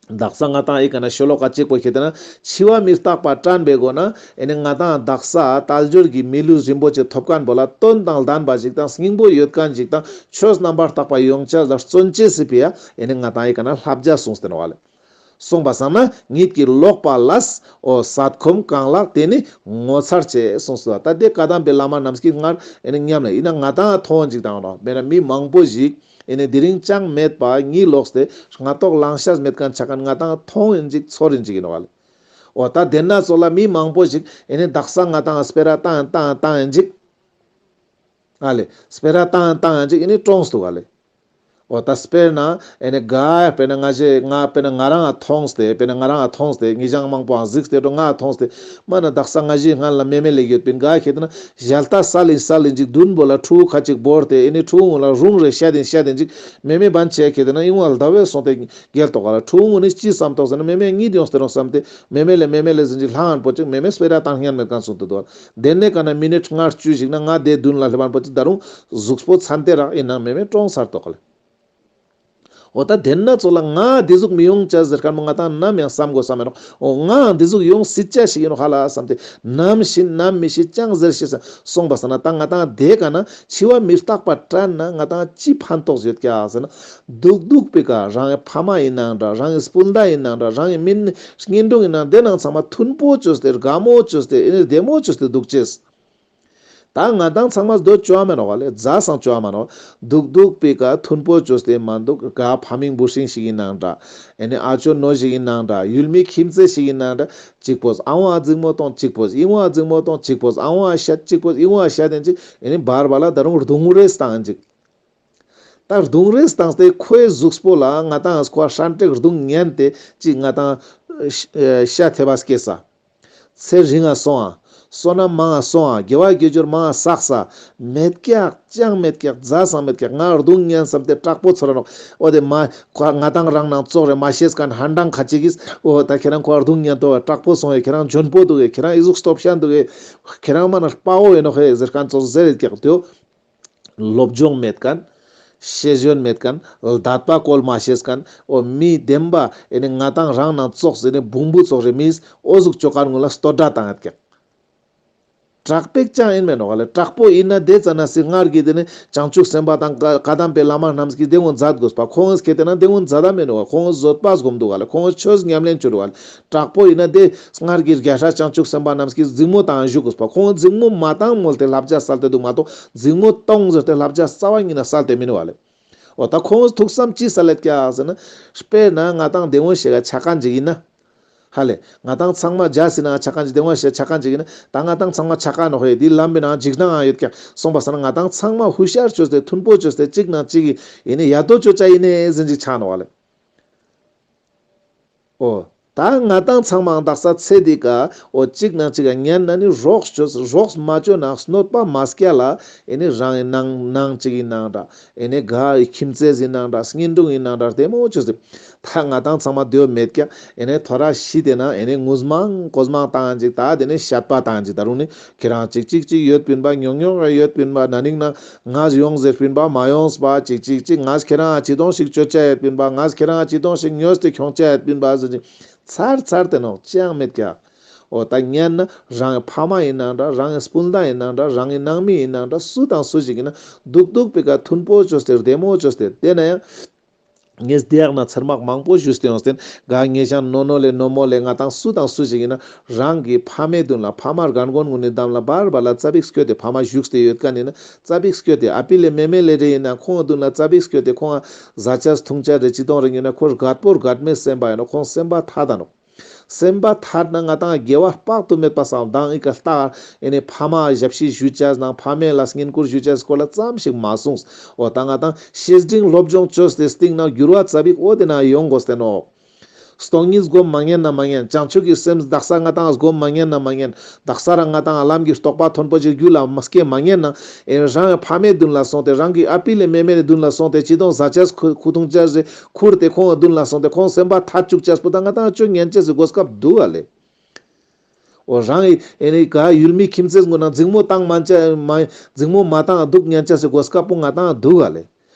དག་ས་ང་དང་ཨི་ཀ་ན་ཤོ་ལོ་ཀ་གཅིག་པོ་ཁེ་ཏེ་ན་འཆི་བ་མི་རྟག་པ་དྲན་པའི་སྒོ་ན་ཨེ་ནི་ང་དང་དག་ས་དལ་འབྱོར་གྱི་མི་ལུས་རིན་པོ་ཆེ་ཐོབ་མཁན་པོ་ལ་དོན་དང་ལྡན་པ་ཞིག་དང་སྙིང་པོ་ཡོད་མཁན་ཞིག་དང་ཆོས་རྣམ་པར་དག་པ་ཡོང་ཅས་ལ་བརྩོན་ཅེས་སི་ཕི་ཡ་ཨེ་ནི་ང་དང་ཨི་ཀ་ན་བསླབ་བྱ་གསུངས་ཏེ་ནོག་ཨ་ལེ། སོང་པ་སང་ན་གཉིད་ཀྱི་ལོག་པ་ལས་འོ་སད་ཁོམ་གང་ལགས་དེ་ནི་ངོ་མཚར་ཆེ་གསུངས་སོ། ད་དེ་བཀའ་གདམས་པའི་བླ་མ་རྣམས་ཀྱིས་སྔར་ཨེ་ནི་ཉམས་ལེན་ཡིན་ན་ང་དང་མཐོང་ཅིག་དང་ནོག་མེད་ན་མི་མང་པོ་ཞིག་ཨེ་ནི་དེ་རིང་ཅང་མེད་པ་གཉིད་ལོག་སྟེ་སྔ་ཏོག་ལང་ཤེས་མེད་མཁན་ཆ་མཁན་ང་དང་མཐོང་ཡིན་ཅིག་ཚོར་ཡིན་ཅིག་ཡིན་ནོག་ཨ་ལེ། འོ་ད་དེ་ན་ཚོ་ལ་མི་མང་པོ་ཞིག་ཨེ་ནི་དག་ས་ང་དང་སྤེ་ར་བཏང་བཏང་བཏང་ཡིན་ཅིག་ཨ་ལེ། སྤེ་ར་བཏང་བཏང་ཡིན་ཅིག་ཨེ་ནི་གྲོངས་འདུག་ཨ་ལེ། འོ་ད་དཔེར་ན་ཨེ་ནི་ག་དཔེར་ན་ང་ཞེ་ང་དཔེར་ན་ང་རང་ང་མཐོང་སྟེ་དཔེར་ན་ང་རང་ང་མཐོང་སྟེ་ངེད་ཅག་མང་པོའང་གཟིགས་ཏེ་འགྲོ་ང་མཐོང་སྟེ་མ་ན་དག་ས་ང་ཞེ་སྔན་ལ་མེ་མེ་ལེགས་ཡོད་པིན་ག་ཁེ་ཏེ་ན་ཞལ་ཏ་སལ་ཡིན་སལ་ཡིན་ཅིག་མདུན་བོ་ལ་ཕྲུ་གུ་ཁ་ཅིག་བོར་ཏེ་ཨེ་ནི་ཕྲུ་གུ་ལ་རུང་རེ་བཤད་ཡིན་བཤད་ཡིན་ཅིག་མེ་མེ་བན་ཆེ་ཁེ་ཏེ་ན་ཨིན་བ་ལ་ཟླ་བས་སོང་སྟེ་རྒྱལ་ཏོག་ག་ལ་ཕྲུ་གུ་ནི་ཅི་བསམ་ཏོག་ཟེར་ན་མེ་མེ་གཉིད་ཡོངས་ཏེ་རུང་བསམ་སྟེ་མེ་མེ་ལེ་མེ་མེ་ལེ་ཟེར་ཅིག་ལྷང་ངན་པོ་ཅིག་མེ་མེ་སྤེ་ར་བཏང་སྙན་མེད་མཁན་སོང་སྟེ་འདུག་དེ་ནས་ཀ་ན་མི་ནིཊ་ལྔ་བཅུ་ཞིག་ན་ང་དེ་མདུན་ལ་སླེབས་པ་པོ་ཅིག་ད་རུང་གཟུགས་པོ་ཚན་ཏེ་རག་ཡིན་ན་མེ་མེ་གྲོངས་ཚར་ཏོག་ག་ལེ། འོ་ད་དེ་ན་ཚོགས་ལ་ང་འདི་ཟུག་མི་ཡོང་ཅ་ཟེར་ཁན་མོ་ང་ཏང་ནམ་ཡང་བསམ་དགོས་བསམ་མེད་ནོག། འོ་ང་འདི་ཟུག་ཡོང་སྲིད་ཅ་ཞིག་ཡིན་ནོག་ཧ་ལ་བསམ་སྟེ་ནམ་ཤི་ནམ་མི་ཤི་ཅང་ཟེར་ཤེས་སོང་པ་སང་ན་ད་ང་ཏང་དེ་ཀ་ན་འཆི་བ་མི་རྟག་པ་དྲན་ན་ང་ཏང་ཅི་ཕན་ཐོགས་ཡོད་ཀྱག་ཟེར་ན། སྡུག་སྡུག་པའི་ཀ་རང་གི་ཕ་མ་ཡིན་ནང་འདྲ། རང་གི་སྤུན་ཟླ་ཡིན་ནང་འདྲ། རང་གི་མི་གཉེན་དྲུང་ཡིན་ནང་དེ་ནང་ཚང་མ་མཐུན་པོ་བཅོས་ཏེ་དགའ་མོ་བཅོས་ཏེ་ཨེ་ནི་བདེ་མོ་བཅོས་ཏེ་འདུག་ཅེས། ད་ང་ཏང་ཚང་མ་སྡོད་ཅོ་བ་མེན་ནོག་ལེ། ཛ་སང་ཅོ་བ་མེན་ནོག། སྡུག་སྡུག་པའི་ཀ་མཐུན་པོ་བཅོས་ཏེ་མ་འདུག། ག་ཕ་མིང་བུ་སྲིང་ཞིག་ཡིན་ནང་འདྲ། ཨེ་ནི་ཨ་ཅོ་ནོ་ཞིག་ཡིན་ནང་འདྲ། ཡུལ་མི་ཁྱིམ་མཚེས་ཤིག་ཡིན་ནང་འདྲ། གཅིག་པོས་ཨ་བོ་འཛིང་མོ་གཏོང་། གཅིག་པོས་ཨི་བོ་འཛིང་མོ་གཏོང་། གཅིག་པོས་ཨ་བོ་བཤད། གཅིག་པོས་ཨི་བོ་བཤད་དེན་ཅིག། ཨེ་ནི་བར་བར་ལ་ད་རུང་རྡུང་རེས་བཏང་ཅིག། ད་རྡུང་རེས་བཏང་སྟེ་ཁོའི་གཟུགས་པོ་ལ་ང་ཏང་ཁོ་ཧྲན་ཏེ་རྡུང་ཉན་ཏེ་ཅིག་ང་ཏང་ཤ་ཐེབས་པ་སྐྱེས་ས། ཚེ་རིང་ང་སོང་ང་། བསོད་ནམས་མང་ང་སོང་ང་། དགེ་བ་དགེ་སྦྱོར་མང་ང་བསགས་ས། མེད་ཀྱག། ཅང་མེད་ཀྱག། ཛ་སང་མེད་ཀྱག། ང་རྡུང་ཉན་བསམ་སྟེ་དྲག་པོ་ཚོར་ར་ནོག། འོ་དེ་མ་ཁོ་ང་ཏང་རང་ནང་ཙོགས་རེ་མ་ཤེས་ཁན་ཧན་ཏང་ཁ་ཅིག་གིས་འོ་ད་ཁྱེ་རང་ཁོ་རྡུང་ཉན་ཏོ་དྲག་པོ་སོང་ངེ། ཁྱེ་རང་འཇོན་པོ་འདུག་གེ། ཁྱེ་རང་ཨི་ཟུག་སྟོབས་ཤན་འདུག་གེ། ཁྱེ་རང་མ་ན་དཔའ་བོ་ཡིན་ནོག་ཧེ་ཟེར་ཁན་ཙོགས་ཟེར་རེད་ཀྱག་དེའོ། སློབ་སྦྱོང་མེད་ཁན། ཤེས་ཡོན་མེད་ཁན། ལྡད་པ་བཀོལ་མ་ཤེས་ཁན། འོ་མི་བདེན་པ་ཨེ་ནི་ང་ཏང་རང་ནང་ཙོགས་ཨེ་ནི་བུང་བུ་ཙོགས་རེ་མིས་འོ་ཟུག་ཅོ་ཁན་ངུ་ལ་བསྟོད་སྒྲ་བཏང་ཡོད་ཀྱག། དྲག་པོ་ཅང་ཡིན་མེན་ནོག་ལེ། དྲག་པོ་ཡིན་ན་དེ་ཙ་ན་སི་སྔར་གྱི་དེ་ནི་བྱང་ཆུབ་སེམས་དཔའ་དང་བཀའ་བཀའ་གདམས་པའི་བླ་མ་རྣམས་ཀྱིས་དེ་ངོ་མཛད་དགོས་པ། ཁོང་ངིས་ཁེ་ཏེ་ན་དེ་ངོ་མཛད་ད་མེན་ནོག། ཁོང་ངིས་བཟོད་པ་སྒོམ་འདུག་ག་ལེ། ཁོང་ངིས་ཆོས་ཉམས་ལེན་བཅོ་འདུག་ག་ལེ། དྲག་པོ་ཡིན་ན་དེ་སྔར་གྱི་རྒྱལ་སྲས་བྱང་ཆུབ་སེམས་དཔའ་རྣམས་ཀྱིས་འཛིང་མོ་བཏང་བཞུགས་དགོས་པ། ཁོང་འཛིང་མོ་མ་བཏང་མོལ་ཏེ་བསླབ་བྱ་སལ་ཏེ་འདུག་མ་གཏོགས་འཛིང་མོ་གཏོང་ཟེར་ཏེ་བསླབ་བྱ་རྩ་བ་ཉིད་ནས་སལ་ཏེ་མི་ནུག་ག་ལེ། འོ་ད་ཁོང་ཐུགས་བསམ་ཅི་སལ་ལེད་ཀྱག་ཟེར་ན། དཔེར་ན་ང་ཏང་དེ་འོ་ཞིག་ག་ཆ་མཁན་ཅིག་ཡིན་ན། ཧ་ལེ། ང་ཏང་ཚང་མ་རྒྱ་སི་ན་ཆ་མཁན་ཅིག་དེ་འོ་ཞིག་ཆ་མཁན་ཅིག་ཡིན་ན། ད་ང་ཏང་ཚང་མ་ཆ་མཁན་ནོག་ཧེ། དེ་ལམ་པའི་ནང་འཇིགས་སྣང་ཡོད་ཀྱག་སོང་པ་སང་ན་ང་ཏང་ཚང་མ་ཧུ་ཤར་བཅོས་ཏེ་མཐུན་པོ་བཅོས་ཏེ་གཅིག་ནང་གཅིག་ཡིན་ནི་ཡ་དོ་ཅོ་ཅ་ཡིན་ནི་ཟེར་ཅིག་ཆ་ནོག་ག་ལེ། འོ། ད་ང་ཏང་ཚང་མའང་དག་ས་ཚེ་འདི་ཀ་འོ་གཅིག་ནང་གཅིག་ག་ཉན་ན་ནི་རོགས་བཅོས་རོགས་མ་བཅོས་ན་གནོད་པ་མ་སྐྱལ་ལ། ཨེ་ནི་རང་གི་ནང་ནང་གཅིག་ཡིན་ནང་འདྲ། ཨེ་ནི་ག་ཁྱིམ་མཚེས་ཡིན་ནང་འདྲ། གཉེན་དྲུང་ཡིན་ནང་འདྲ། བདེ་མོ་བཅོས་ཏེ། ད་ང་ཏང་ཚང་མ་འདོད་མེད་ཀྱག། ཨེ་ནི་ཐོ་ར་ཤི་དེ་ན་ཨེ་ནི་ངུས་མང་ཀོས་མང་བཏང་ཅིག། ད་དེ་ནི་བཤད་པ་བཏང་ཅིག། ད་རུང་ནི་ཁྱེ་རང་ཅིག་ཅིག་ཅིག་ཡོད་པིན་པ། ཉོང་ཉོང་ར་ཡོད་པིན་པ། ན་ནིང་ན་ང་ཡོང་ཟེར་པིན་པ། མ་ཡོངས་པ། ཅིག་ཅིག་ཅིག། ང་ཁྱེ་རང་ཅི་དོང་ཞིག་ཅོ་ཅ་ཡོད་པིན་པ། ང་ཁྱེ་རང་ཅི་དོང་ཞིག་ཉོས་ཏེ་ཁྱོང་ཅ་ཡོད་པིན་པ་ཟེར་ཅིག། ཚར་ཚར་ཏེ་ནོག། ཅང་མེད་ཀྱག། འོ་ད་ཉན་ན་རང་གི་ཕ་མ་ཡིན་ནང་འདྲ། རང་གི་སྤུན་ཟླ་ཡིན་ནང་འདྲ། རང་གི་ནང་མི་ཡིན་ནང་འདྲ། སུ་དང་སུ་ཞིག་ཡིན་ན་སྡུག་སྡུག་པའི་ཀ་མཐུན་པོ་བཅོས་ཏེ་བདེ་མོ་བཅོས་ཏེ་དེ་ན་ཡང་། ངས་དེ་ཡག་ན་ཚར་མག་མང་པོ་ཞུས་ཏེ་ཡོང་སྟེ་ག་ངེད་ཅག་ནོ་ནོ་ལེ་ནོ་མོ་ལེ་ང་ཏང་སུ་དང་སུ་ཞིག་ཡིན་ན་རང་གི་ཕ་མའི་མདུན་ལ་ཕ་མ་རྒན་རྒོན་ངུ་ནི་འདམ་ལ་བར་བར་ལ་ཙ་པིག་སྐྱོད་དེ་ཕ་མ་བཞུགས་ཏེ་ཡོད་མཁན་ཡིན་ན་ཙ་པིག་སྐྱོད་དེ་ཨ་པི་ལེ་མེ་མེ་ལེ་རེ་ཡིན་ན་ཁོང་མདུན་ལ་ཙ་པིག་སྐྱོད་དེ་ཁོང་ཟ་ཆས་འཐུང་ཆས་རེ་ཅི་དོང་རེ་ཉོས་ན་ཁོ་རྒད་པོ་རྒད་མའི་སེམས་པ་ཡིན་ནོག། ཁོང་སེམས་པ་ཐད་ད་ནོག། སེམས་པ་ཐད་ན་ང་ཏང་དགེ་བ་དཔག་ཏུ་མེད་པ་བསགས། མདང་ཨི་ཀ་ལྟ་ཨེ་ནི་ཕ་མ་ཞབས་ཕྱི་ཞུ་ཅས་ནང་ཕ་མའི་ལ་བསྙེན་བཀུར་ཞུ་ཅས་སྐོར་ལ་ཙམ་ཞིག་མ་གསུངས། འོ་ད་ང་ཏང་བཤེས་སྤྲིང་སློབ་སྦྱོང་བཅོས་ཏེ་སྟིང་ན་འགྱུར་བ་ཙ་པིག་འོ་དེ་ན་ཡོང་དགོས་ཏེ་ནོག། སྟོང་ཉིད་སྒོམ་མ་ཉན་ན་མ་ཉན། བྱང་ཆུབ་ཀྱི་སེམས་དག་ས་ང་ཏང་སྒོམ་མ་ཉན་ན་མ་ཉན། དག་ས་རང་ང་ཏང་ལམ་གྱི་རྟོགས་པ་མཐོན་པོ་ཅིག་རྒྱུད་ལ་མ་སྐྱེ་མ་ཉན་ན་ཨེ་རང་ཕ་མའི་མདུན་ལ་སོང་སྟེ་རང་གི་ཨ་པི་ལེ་མེ་མེ་ལེ་མདུན་ལ་སོང་སྟེ་ཅི་དོང་ཟ་ཅས་ཁུ་ཁུ་འཐུང་ཅས་ཟེར་ཁུར་ཏེ་ཁོང་མདུན་ལ་སོང་སྟེ་ཁོང་སེམས་པ་ཐད་བཅུག་ཅས་པོ་ད་ང་ཏང་ཅོ་ཉན་ཅས་སི་གོ་སྐབས་འདུག་ག་ལེ། འོ་རང་གི་ཨེ་ནི་ག་ཡུལ་མི་ཁྱིམ་མཚེས་ངུ་ན་འཛིང་མོ་བཏང་མ་ཅ་མ་འཛིང་མོ་མ་བཏང་སྡུག་ཉན་ཅས་སི་གོ་སྐབས་པོ་ང་ཏང་འདུག་ག་ལེ།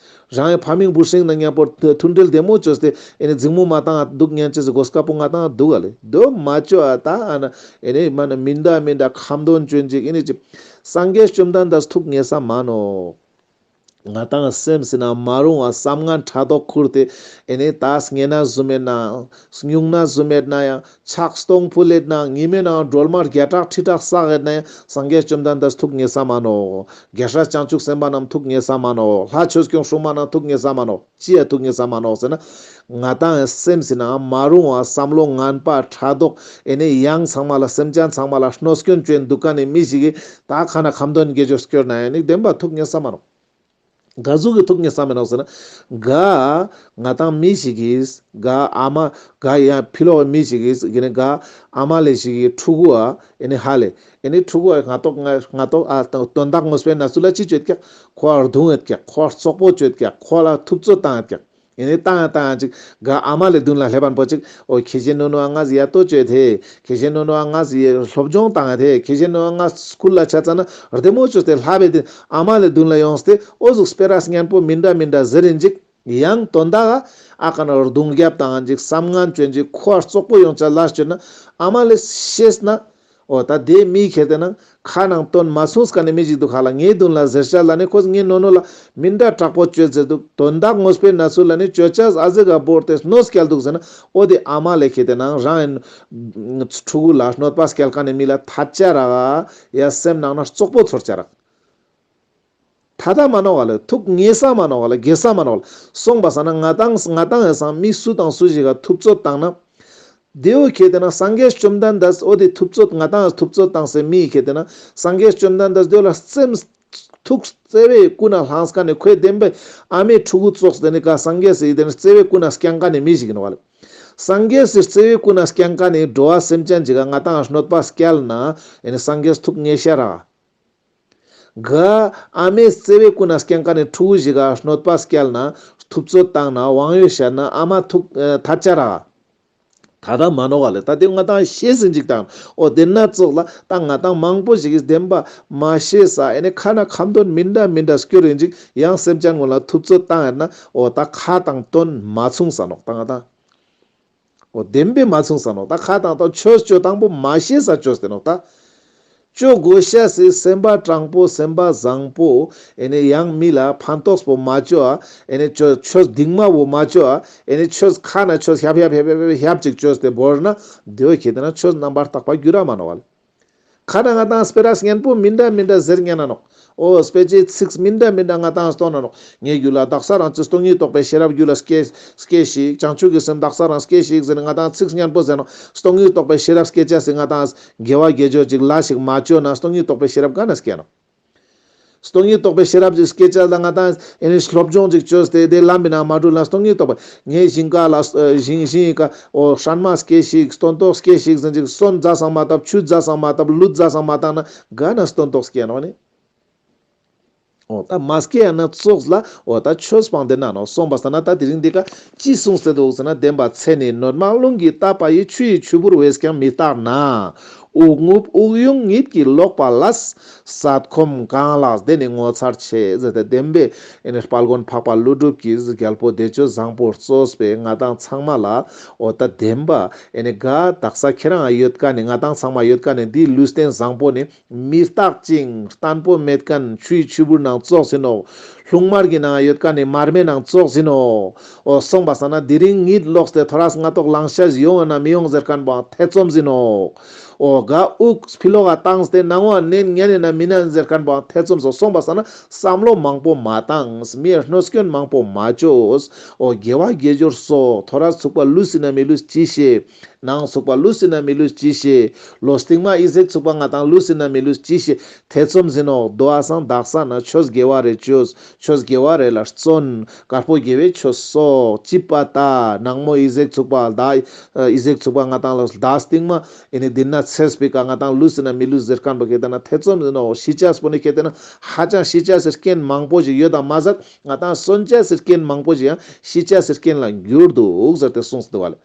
རང་གི་ཕ་མིང་བུ་སྲིང་ན་མཉམ་པོ་མཐུན་སྒྲིལ་བདེ་མོ་བཅོས་ཏེ་ཨེ་ནི་འཛིང་མོ་མ་བཏང་སྡུག་ཉན་ཅས་སི་གོ་སྐབས་པོ་ང་ཏང་འདུག་ག་ལེ། དོ་མ་ཅོ་ཨ་ད་ཨ་ན་ཨེ་ནི་མ་ན་མི་འདྲ་མི་འདྲ་ཁ་འདོན་ཅོན་ཅིག་ཨེ་ནི་ཅི། སངས་རྒྱས་བཅོམ་ལྡན་འདས་ཐུགས་ངེས་ས་མ་ནོག། ང་ཏང་སེམས་སི་ནང་མ་རུང་བ་བསམ་ངན་ཕྲག་དོག་ཁུར་ཏེ་ཨེ་ནི་ད་སྙུང་གནས་བཟུང་མེད་ན་སྙུང་གནས་བཟུང་མེད་ན་ཡང་ཕྱག་སྟོང་ཕུལ་ལེད་ན་ཉི་མའི་ནང་སྒྲོལ་མ་བརྒྱ་ཕྲག་ཁྲི་ཕྲག་བསགས་ཡོད་ན་ཡང་སངས་རྒྱས་བཅོམ་ལྡན་འདས་ཐུགས་ངེས་ས་མ་ནོག། རྒྱལ་སྲས་བྱང་ཆུབ་སེམས་དཔའ་རྣམས་ཐུགས་ངེས་ས་མ་ནོག། ལྷ་ཆོས་སྐྱོང་སྲུང་མ་རྣམས་ཐུགས་ངེས་ས་མ་ནོག། ཅི་ཡ་ཐུགས་ངེས་ས་མ་ནོག་ཟེར་ན། ང་ཏང་སེམས་སི་ནང་མ་རུང་བ་བསམ་བློ་ངན་པ་ཕྲག་དོག་ཨེ་ནི་ཡང་ཚང་མ་ལ་སེམས་ཅན་ཚང་མ་ལ་གནོད་སྐྱོན་བཅོན་འདུག་མཁན་ནི་མི་ཞིག་གིས་ད་ཁ་ན་ཁ་འདོན་དགེ་སྦྱོར་སྐྱོར་ན་ཡང་ནི་བདེན་པ་ཐུགས་ངེས་ས་མ་ནོག། ག་ཟུག་གི་ཐུགས་ངེས་ས་མེད་ནོག་ཟེར་ན། ག་ང་ཏང་མི་ཞིག་གིས་ག་ཨ་མ་ག་ཡང་ཕི་ལོག་མི་ཞིག་གིས་གི་ནི་ག་ཨ་མ་ལེ་ཞིག་གི་ཕྲུ་གུ་ཨ་ཨེ་ནི་ཧ་ལེ་ཨེ་ནི་ཕྲུ་གུ་ཨ་ང་ཏོག་ང་ང་ཏོག་ཨ་དོན་དག་ངོས་པའི་ན་ཚུ་ལ་ཅི་བཅོས་ཀྱག། ཁོ་ཨ་རྡུང་ཡོད་ཀྱག། ཁོ་ཨ་བཙོག་པོ་བཅོས་ཀྱག། ཁོ་ལ་ཐུབ་ཚོད་བཏང་ཡོད་ཀྱག། ཨེ་ནི་བཏང་ཡ་བཏང་ཡ་ཅིག་ག་ཨ་མ་ལེ་མདུན་ལ་སླེབས་པ་པོ་ཅིག། འོ་ཁྱེ་ཞེ་ནོ་ནོ་ཨ་ང་ཟི་ཡ་ཏོ་བཅོས་ཐེ། ཁྱེ་ཞེ་ནོ་ནོ་ཨ་ང་ཟི་སློབ་སྦྱོང་བཏང་ཡ་ཐེ། ཁྱེ་ཞེ་ནོ་ཨ་ང་སྐུལ་ལ་ཆ་ཙ་ན་བདེ་མོ་བཅོས་ཏེ་ལྷ་བེ་དེ་ཨ་མ་ལེ་མདུན་ལ་ཡོངས་ཏེ་འོ་ཟུག་སྤེ་ར་སྙན་པོ་མི་འདྲ་མི་འདྲ་ཟེར་ཡིན་ཅིག། ཡང་དོན་དག་ཨ་ཀ་ན་རྡུང་རྒྱབ་དང་ཅིག་བསམ་ངན་བཅོ་ཅིག་ཁོ་ཨ་རྩོག་པོ་ཡོང་ཆ་ལ་བཅོ་ན་ཨ་མ་ལེ་ཤེས་ན། འོ་ད་དེ་མི་ཁེ་ཏེ་ན་ཁ་ནང་དོན་མ་ཚུངས་ཀ་ནེ་མི་ཞིག་འདུག་ཧ་ལ། ངའི་དུན་ལ་ཟེར་ཆ་ལ་ནི་ཁོས་ངའི་ནོ་ནོ་ལ་མི་འདྲ་དྲག་པོ་བཅོས་ཟེར་འདུག། དོན་དག་དངོས་པོའི་གནས་ཚུལ་ལ་ནི་བཅོ་ཆ་ཨ་ཟེ་ག་བོར་ཏེ་གནོད་སྐྱལ་འདུག་ཟེར་ན། འོ་དེ་ཨ་མ་ལེ་ཁེ་ཏེ་ན་རང་ཕྲུ་གུ་ལ་གནོད་པ་སྐྱལ་ཀ་ནེ་མི་ལ་ཐད་ཆ་རག་ཡ། སེམས་ནང་ན་རྩོག་པོ་ཚོར་ཆ་རག། ཐ་ད་མ་ནོག་ག་ལེ། ཐུགས་ངེས་ས་མ་ནོག་ག་ལེ། དགེ་ས་མ་ནོག་ག་ལེ། སོང་པ་སང་ན་ང་ཏང་ང་ཏང་ཡང་སང་མི་སུ་དང་སུ་ཞིག་ག་ཐུབ་ཚོད་བཏང་ན། དེའོ་ཁེ་ཏེ་ན་སངས་རྒྱས་བཅོམ་ལྡན་འདས་འོ་དེ་ཐུབ་ཚོད་ང་ཏང་ཐུབ་ཚོད་བཏང་སེ་མི་ཁེ་ཏེ་ན་སངས་རྒྱས་བཅོམ་ལྡན་འདས་དེའོ་ལ་སེམས་ཐུགས་བརྩེ་བའི་ཀུན་ནས་བླངས་ཀ་ནེ་ཁོའི་བདེན་པའི་ཨ་མའི་ཕྲུ་གུ་ཙོགས་དེ་ནི་ཀ་སངས་རྒྱས་སི་དེ་ནི་བརྩེ་བའི་ཀུན་ནས་སྐྱངས་ཀ་ནེ་མི་ཞིག་ཡིན་ནོག་ག་ལེ། སངས་རྒྱས་སི་བརྩེ་བའི་ཀུན་ནས་སྐྱངས་ཀ་ནེ་འགྲོ་བ་སེམས་ཅན་ཅིག་ག་ང་ཏང་གནོད་པ་སྐྱལ་ན་ཨེ་ནི་སངས་རྒྱས་ཐུགས་ངེས་ཤ་རག། ག་ཨ་མའི་བརྩེ་བའི་ཀུན་ནས་སྐྱངས་ཀ་ནེ་ཕྲུ་གུ་ཞིག་ག་གནོད་པ་སྐྱལ་ན་ཐུབ་ཚོད་བཏང་ན་དབང་ཡོད་བཤད་ན་ཨ་མ་ཐུགས་ཐད་ཆ་རག། ད་ད་མ་ནོག་ག་ལེ། ད་དེ་ང་ཏང་ཤེས་ཟིན་ཅིག་དང་། འོ་དེ་ན་ཙོགས་ལ་ད་ང་ཏང་མང་པོ་ཞིག་གིས་བདེན་པ་མ་ཤེས་ས་ཨེ་ནི་ཁ་ན་ཁ་འདོན་མི་འདྲ་མི་འདྲ་སྐྱོར་ཡིན་ཅིག། ཡང་སེམས་ཅན་ངོ་ལ་ཐུབ་ཚོད་བཏང་ཡོད་ན་འོ་ད་ཁ་དང་དོན་མ་མཚུངས་ས་ནོག་ད་ང་ཏང་། འོ་བདེན་པའི་མ་མཚུངས་ས་ནོག། ད་ཁ་དང་དོན་ཆོས་བཅོ་དང་པོ་མ་ཤེས་ས་བཅོས་ཏེ་ནོག་ད། བཅོ་དགོས་ཤ་སི་སེམས་པ་དྲང་པོ་སེམས་པ་བཟང་པོ་ཨེ་ནི་ཡང་མི་ལ་ཕན་ཐོགས་པོ་མ་བཅོ་ཨ། ཨེ་ནི་ཆོས་ཆོས་སྡིག་མ་བོ་མ་བཅོ་ཨ། ཨེ་ནི་ཆོས་ཁ་ན་ཆོས་ཧྱབ་ཧྱབ་ཧྱབ་ཧྱབ་ཧྱབ་ཅིག་བཅོས་ཏེ་བོར་ན་དེའོ་ཁེ་ཏེ་ན་ཆོས་རྣམ་པར་དག་པ་འགྱུར་ར་མ་ནོག་ག་ལེ། ཁ་ན་ང་ཏང་སྤེ་ར་སྙན་པོ་མི་འདྲ་མི་འདྲ་ཟེར་ཉན་ན་ནོག། འོ་དཔེ་ཆའི་ཚིག་མི་འདྲ་མི་འདྲ་ང་ཏང་སྟོན་ན་ནོག། ངའི་རྒྱུད་ལ་དག་ས་རང་ཅི་སྟོང་ཉིད་རྟོགས་པའི་ཤེས་རབ་རྒྱུད་ལ་སྐྱེ་སྐྱེ་ཞིག། བྱང་ཆུབ་ཀྱི་སེམས་དག་ས་རང་སྐྱེ་ཞིག་ཟེར་ནས་ང་ཏང་ཚིག་སྙན་པོ་ཟེར་ནོག། སྟོང་ཉིད་རྟོགས་པའི་ཤེས་རབ་སྐྱེ་ཆ་སི་ང་ཏང་དགེ་བ་དགེ་སྦྱོར་ཅིག་ལ་ཞིག་མ་བཅོ་ན་སྟོང་ཉིད་རྟོགས་པའི་ཤེས་རབ་ག་ན་སྐྱེ་ནོག། སྟོང་ཉིད་རྟོགས་པའི་ཤེས་རབ་ཅིག་སྐྱེ་ཆ་ལ་ང་ཏང་ཨེ་ནི་སློབ་སྦྱོང་ཅིག་བཅོས་ཏེ་དེ་ལམ་མི་ན་མ་འགྲུལ་ན་སྟོང་ཉིད་རྟོགས་པ་ངའི་ཞིང་ཁ་ལ་ཞིང་ཞིང་ཁ་འོ་སྲན་མ་སྐྱེ་ཞིག་སྟོན་ཐོག་སྐྱེ་ཞིག་ཟེར་ཅིག་སོན་རྫ་སང་མ་བཏབ་ཆུ་རྫ་སང་མ་བཏབ་ལུད་རྫ་སང་མ་བཏབ་ན་ག་ན་སྟོན་ཐོག་སྐྱེ་ནོག་ནི། འོ་ད་མ་སྐྱེ་ཡ་ན་ཙོགས་ལ་འོ་ད་ཆོས་སྤང་དེ་ན་ནོག། སོང་པ་ས་ན་ད་དེ་རིང་འདི་ཀ་ཅི་གསུངས་ཏེ་འདུག་ཟེར་ན། བདེན་པ་མཚན་ནི་གནོད་མ་རླུང་གིས་བཏབ་པ་ཡི། ཆུ་ཡི་ཆུ་བུར་བས་ཀྱང་མི་རྟག་ན། དབུགས་རྔུབ་དབུགས་དབྱུང་གཉིད་ཀྱིས་ལོག་པ་ལས། སད་ཁོམ་གང་ལགས་དེ་ནི་ངོ་མཚར་ཆེ། ཟེར་ཏེ་བདེན་པའི་ཨེ་ནི་དཔལ་མགོན་འཕགས་པ་ཀླུ་སྒྲུབ་ཀྱིས་རྒྱལ་པོ་བདེ་སྤྱོད་བཟང་པོ་གཙོས་པའི་ང་ཏང་ཚང་མ་ལ་འོ་ད་བདེན་པ་ཨེ་ནི་ག་དག་ས་ཁྱེད་རང་ཡོད་ཀ་ནི་ང་ཏང་ཚང་མ་ཡོད་ཀ་ནི་འདི་ལུས་རྟེན་བཟང་པོ་ནི་མི་རྟག་ཅིང་བརྟན་པོ་མེད་མཁན་ཆུའི་ཆུ་བུར་ནང་ཙོགས་ཡིན་ནོག། རླུང་དམར་གྱི་ནང་ཡོད་མཁན་ནི་མར་མེ་ནང་ཙོགས་ཡིན་ནོག། འོ་སོང་པ་ས་ན་དེ་རིང་གཉིད་ལོག་སྟེ་ཐོ་རས་སྔ་ཐོག་ལངས་ཤེས་ཡོང་ན་མི་ཡོང་ཟེར་མཁན་པོའང་ཐེ་ཚོམ་ཡིན་ནོག། འོ་ག་དབུགས་ཕི་ལོག་ག་བཏང་སྟེ་ནང་བ་ནན་ཉན་ཡིན་ན་མི་ནན་ཟེར་མཁན་པོའང་ཐེ་ཚོམ་སོང་། སོང་པ་ས་ན་བསམ་བློ་མང་པོ་མ་བཏང་། མིའི་གནོད་སྐྱོན་མང་པོ་མ་བཅོས། འོ་དགེ་བ་དགེ་སྦྱོར་སོགས་ཐོ་རས་ཚུགས་པ་ལུས་ཡིན་ན་མི་ལུས་ཅི་ཤེས། ནང་ཚུགས་པ་ལུས་ཡིན་ན་མི་ལུས་ཅི་ཤེས། ལོ་སྟིང་མ་ཨི་ཟེག་ཚུགས་པ་ང་ཏང་ལུས་ཡིན་ན་མི་ལུས་ཅི་ཤེས། ཐེ་ཚོམ་ཡིན་ནོག། དོ་ཨ་སང་དག་ས་ན་ཆོས་དགེ་བ་རེ་བཅོས། ཆོས་དགེ་བ་རེ་ལ་བརྩོན། དཀར་པོ་དགེ་བའི་ཆོས་སོགས་ཅི་པ་ད་ནང་མོ་ཨི་ཟེག་ཚུགས་པ་ལ་ད་ཨི་ཟེག་ཚུགས་པ་ང་ཏང་ལ་ད་སྟིང་མ་ཨེ་ནི་འདི་ན་ཚེས་པའི་ཀ་ང་ཏང་ལུས་ཡིན་ན་མི་ལུས་ཟེར་མཁན་པོ་ཁེ་ཏེ་ན་ཐེ་ཚོམ་ཡིན་ནོག། ཤི་ཆས་པོ་ནི་ཁེ་ཏེ་ན་ཧ་ཅང་ཤི་ཆས་སི་རྐྱེན་མང་པོ་ཞིག་ཡོད་དམ་མ་ཟད་ང་ཏང་གསོན་ཆས་སི་རྐྱེན་མང་པོ་ཞིག་ཡང་ཤི་ཆས་སི་རྐྱེན་ལ་འགྱུར་འདུག་ཟེར་ཏེ་གསུངས་འདུག་བ་ལེ།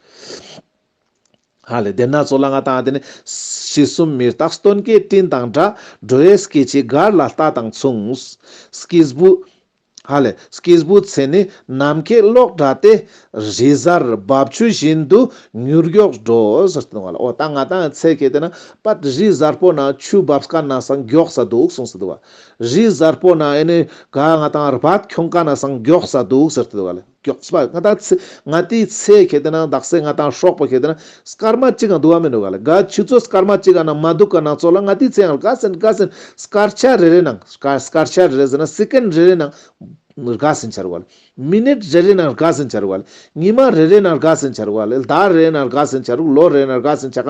ཧ་ལེ། དེ་ན་ཚོ་ལ་ང་ཏང་དེ་ནི་ཤི་གསོན་མི་རྟག་སྟོན་ཀའི་སྤྲིན་དང་འདྲ། འགྲོ་བའི་སྐྱེ་འཆི་གར་ལ་ལྟ་དང་མཚུངས། སྐྱེས་བུ། ཧ་ལེ། སྐྱེས་བུ་ཚེ་ནི་ནམ་མཁའི་གློག་འདྲ་སྟེ། རི་གཟར་འབབ་ཆུ་བཞིན་དུ་མྱུར་མགྱོགས་འགྲོ། ཟེར་ཏེ་འདུག་བ་ལེ། འོ་ད་ང་ཏང་ཚེ་ཁེ་ཏེ་ན་པད་རི་གཟར་པོ་ན་ཆུ་འབབ་ཀ་ན་སང་མགྱོགས་ས་འདུག་གསུངས་ཏེ་འདུག་བ། རི་གཟར་པོ་ན་ཨེ་ནི་ག་ང་ཏང་རྦད་ཁྱོང་ཀ་ན་སང་མགྱོགས་ས་འདུག་ཟེར་ཏེ་འདུག་བ་ལེ། མགྱོགས་པ། ང་ཏང་ཚེ་ང་ཏིའི་ཚེ་ཁེ་ཏེ་ན་དག་ས་ང་ཏང་སྲོག་པོ་ཁེ་ཏེ་ན་སྐར་མ་གཅིག་ག་འདུག་ག་མི་འདུག་ག་ལེ། ག་ཆུ་ཚོད་སྐར་མ་གཅིག་ག་ན་མ་འདུག་ག་ན་ཚོ་ལ་ང་ཏིའི་ཚེ་ཡང་རྒས་ཟིན་རྒས་ཟིན་སྐར་ཆ་རེ་རེ་ནང་སྐར་སྐར་ཆ་རེ་རེ་ཟེར་ན་སེ་ཀེན་རེ་རེ་ནང་རྒས་ཟིན་ཆ་རུག་ག་ལེ། མི་ནིཊ་རེ་རེ་ནང་རྒས་ཟིན་ཆ་རུག་ག་ལེ། ཉི་མ་རེ་རེ་ནང་རྒས་ཟིན་ཆ་རུག་ག་ལེ། ཟླ་རེ་རེ་ནང་རྒས་ཟིན་ཆ་རུག། ལོ་རེ་རེ་ནང་རྒས་ཟིན་ཆ་ག་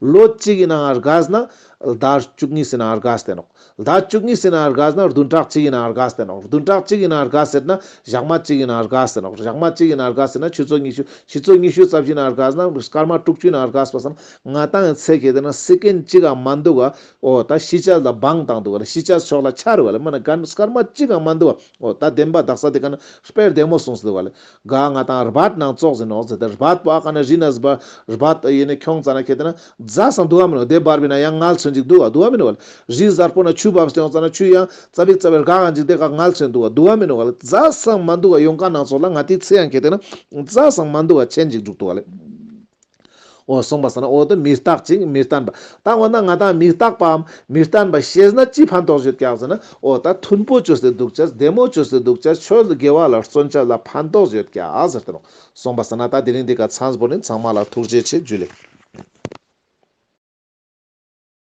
ལོ་གཅིག་གི་ནང་རྒས་ན་ཟླ་བཅུ་གཉིས་སི་ནང་རྒས་ཏེ་ནོག། ཟླ་བཅུ་གཉིས་སི་ནང་རྒས་ན་བདུན་ཕྲག་གཅིག་གི་ནང་རྒས་ཏེ་ནོག། བདུན་ཕྲག་གཅིག་གི་ནང་རྒས་ཟེར་ན་ཞག་མ་གཅིག་གི་ནང་རྒས་ཏེ་ནོག། ཞག་མ་གཅིག་གི་ནང་རྒས་ཟེར་ན་ཆུ་ཚོད་ཉི་ཤུ། ཆུ་ཚོད་ཉི་ཤུ་རྩ་བཞི་ནང་རྒས་ན་སྐར་མ་དྲུག་ཅུ་ནང་རྒས་པ་སང་ང་ཏང་ཚེ་ཁེ་ཏེ་ན་སེ་ཀེན་གཅིག་ག་མ་འདུག་ག། འོ་ད་ཤི་ཆ་ལ་བང་བཏང་འདུག་ག་ལེ། ཤི་ཆ་ཕྱོགས་ལ་ཆ་རུག་ག་ལེ། མ་ན་ག་སྐར་མ་གཅིག་ག་མ་འདུག་ག། འོ་ད་བདེན་པ་དག་ས་དེ་ཀ་ན་དཔེ་བདེ་མོ་གསུངས་ཏེ་འདུག་ག་ལེ། ག་ང་ཏང་རྦད་ནང་ཙོགས་ཡིན་ནོག་ཟེར་ཏེ་རྦད་པོ་ཨ་ཀ་ན་རི་ནས་རྦད་ཡིན་ནི་ཁྱོང་ཙ་ན་ཁེ་ཏེ་ན་རྫ་སང་འདུག་ག་མི་ནོག། དེ་བར་བི་ན་ཡང་ངལ་ ཅིག་འདུག་ག་འདུག་ག་མི་ནུག་ག་ལེ། རིའི་གཟར་པོ་ན་ཆུ་བབས་ཏེ་ཡོང་ཙ་ན་ཆུ་ཡང་ཙ་པིག་ཙ་པིག་རྒ་ག་ཅིག་དེ་ཀ་ངལ་སོན་འདུག་ག་འདུག་ག་མི་ནུག་ག་ལེ། ཛ་སང་མ་འདུག་ག་ཡོང་ཀ་ནང་ཙོགས་ལ་ང་ཏི་ཚེ་ཡང་ཁེ་ཏེ་ན་ཛ་སང་མ་འདུག་ག་ཆེན་ཅིག་འདུག་ག་ལེ། འོ་སོང་པ་ས་ན་འོ་ད་མི་རྟག་ཅིང་མི་བརྟན་པ། ད་འོ་ན་ང་ཏང་མི་རྟག་པའམ་མི་བརྟན་པ་ཤེས་ན་ཅི་ཕན་ཐོགས་ཡོད་ཀྱག་ཟེར་ན། འོ་ད་མཐུན་པོ་བཅོས་ཏེ་འདུག་ཅེས་བདེ་མོ་བཅོས་ཏེ་འདུག་ཅེས་ཆོས་དགེ་བ་ལ་བརྩོན་ཅེས་ལ་ཕན་ཐོགས་ཡོད་ཀྱག་ཟེར་ཏེ་ནོག། སོང་པ་ས་ན་ད་དེ་རིང་འདི་ཀ་མཚམས་བོར་ཡིན། ཚང་མ་ལ་ཐུགས་རྗེ་ཆེ། ཇུ་ལེ།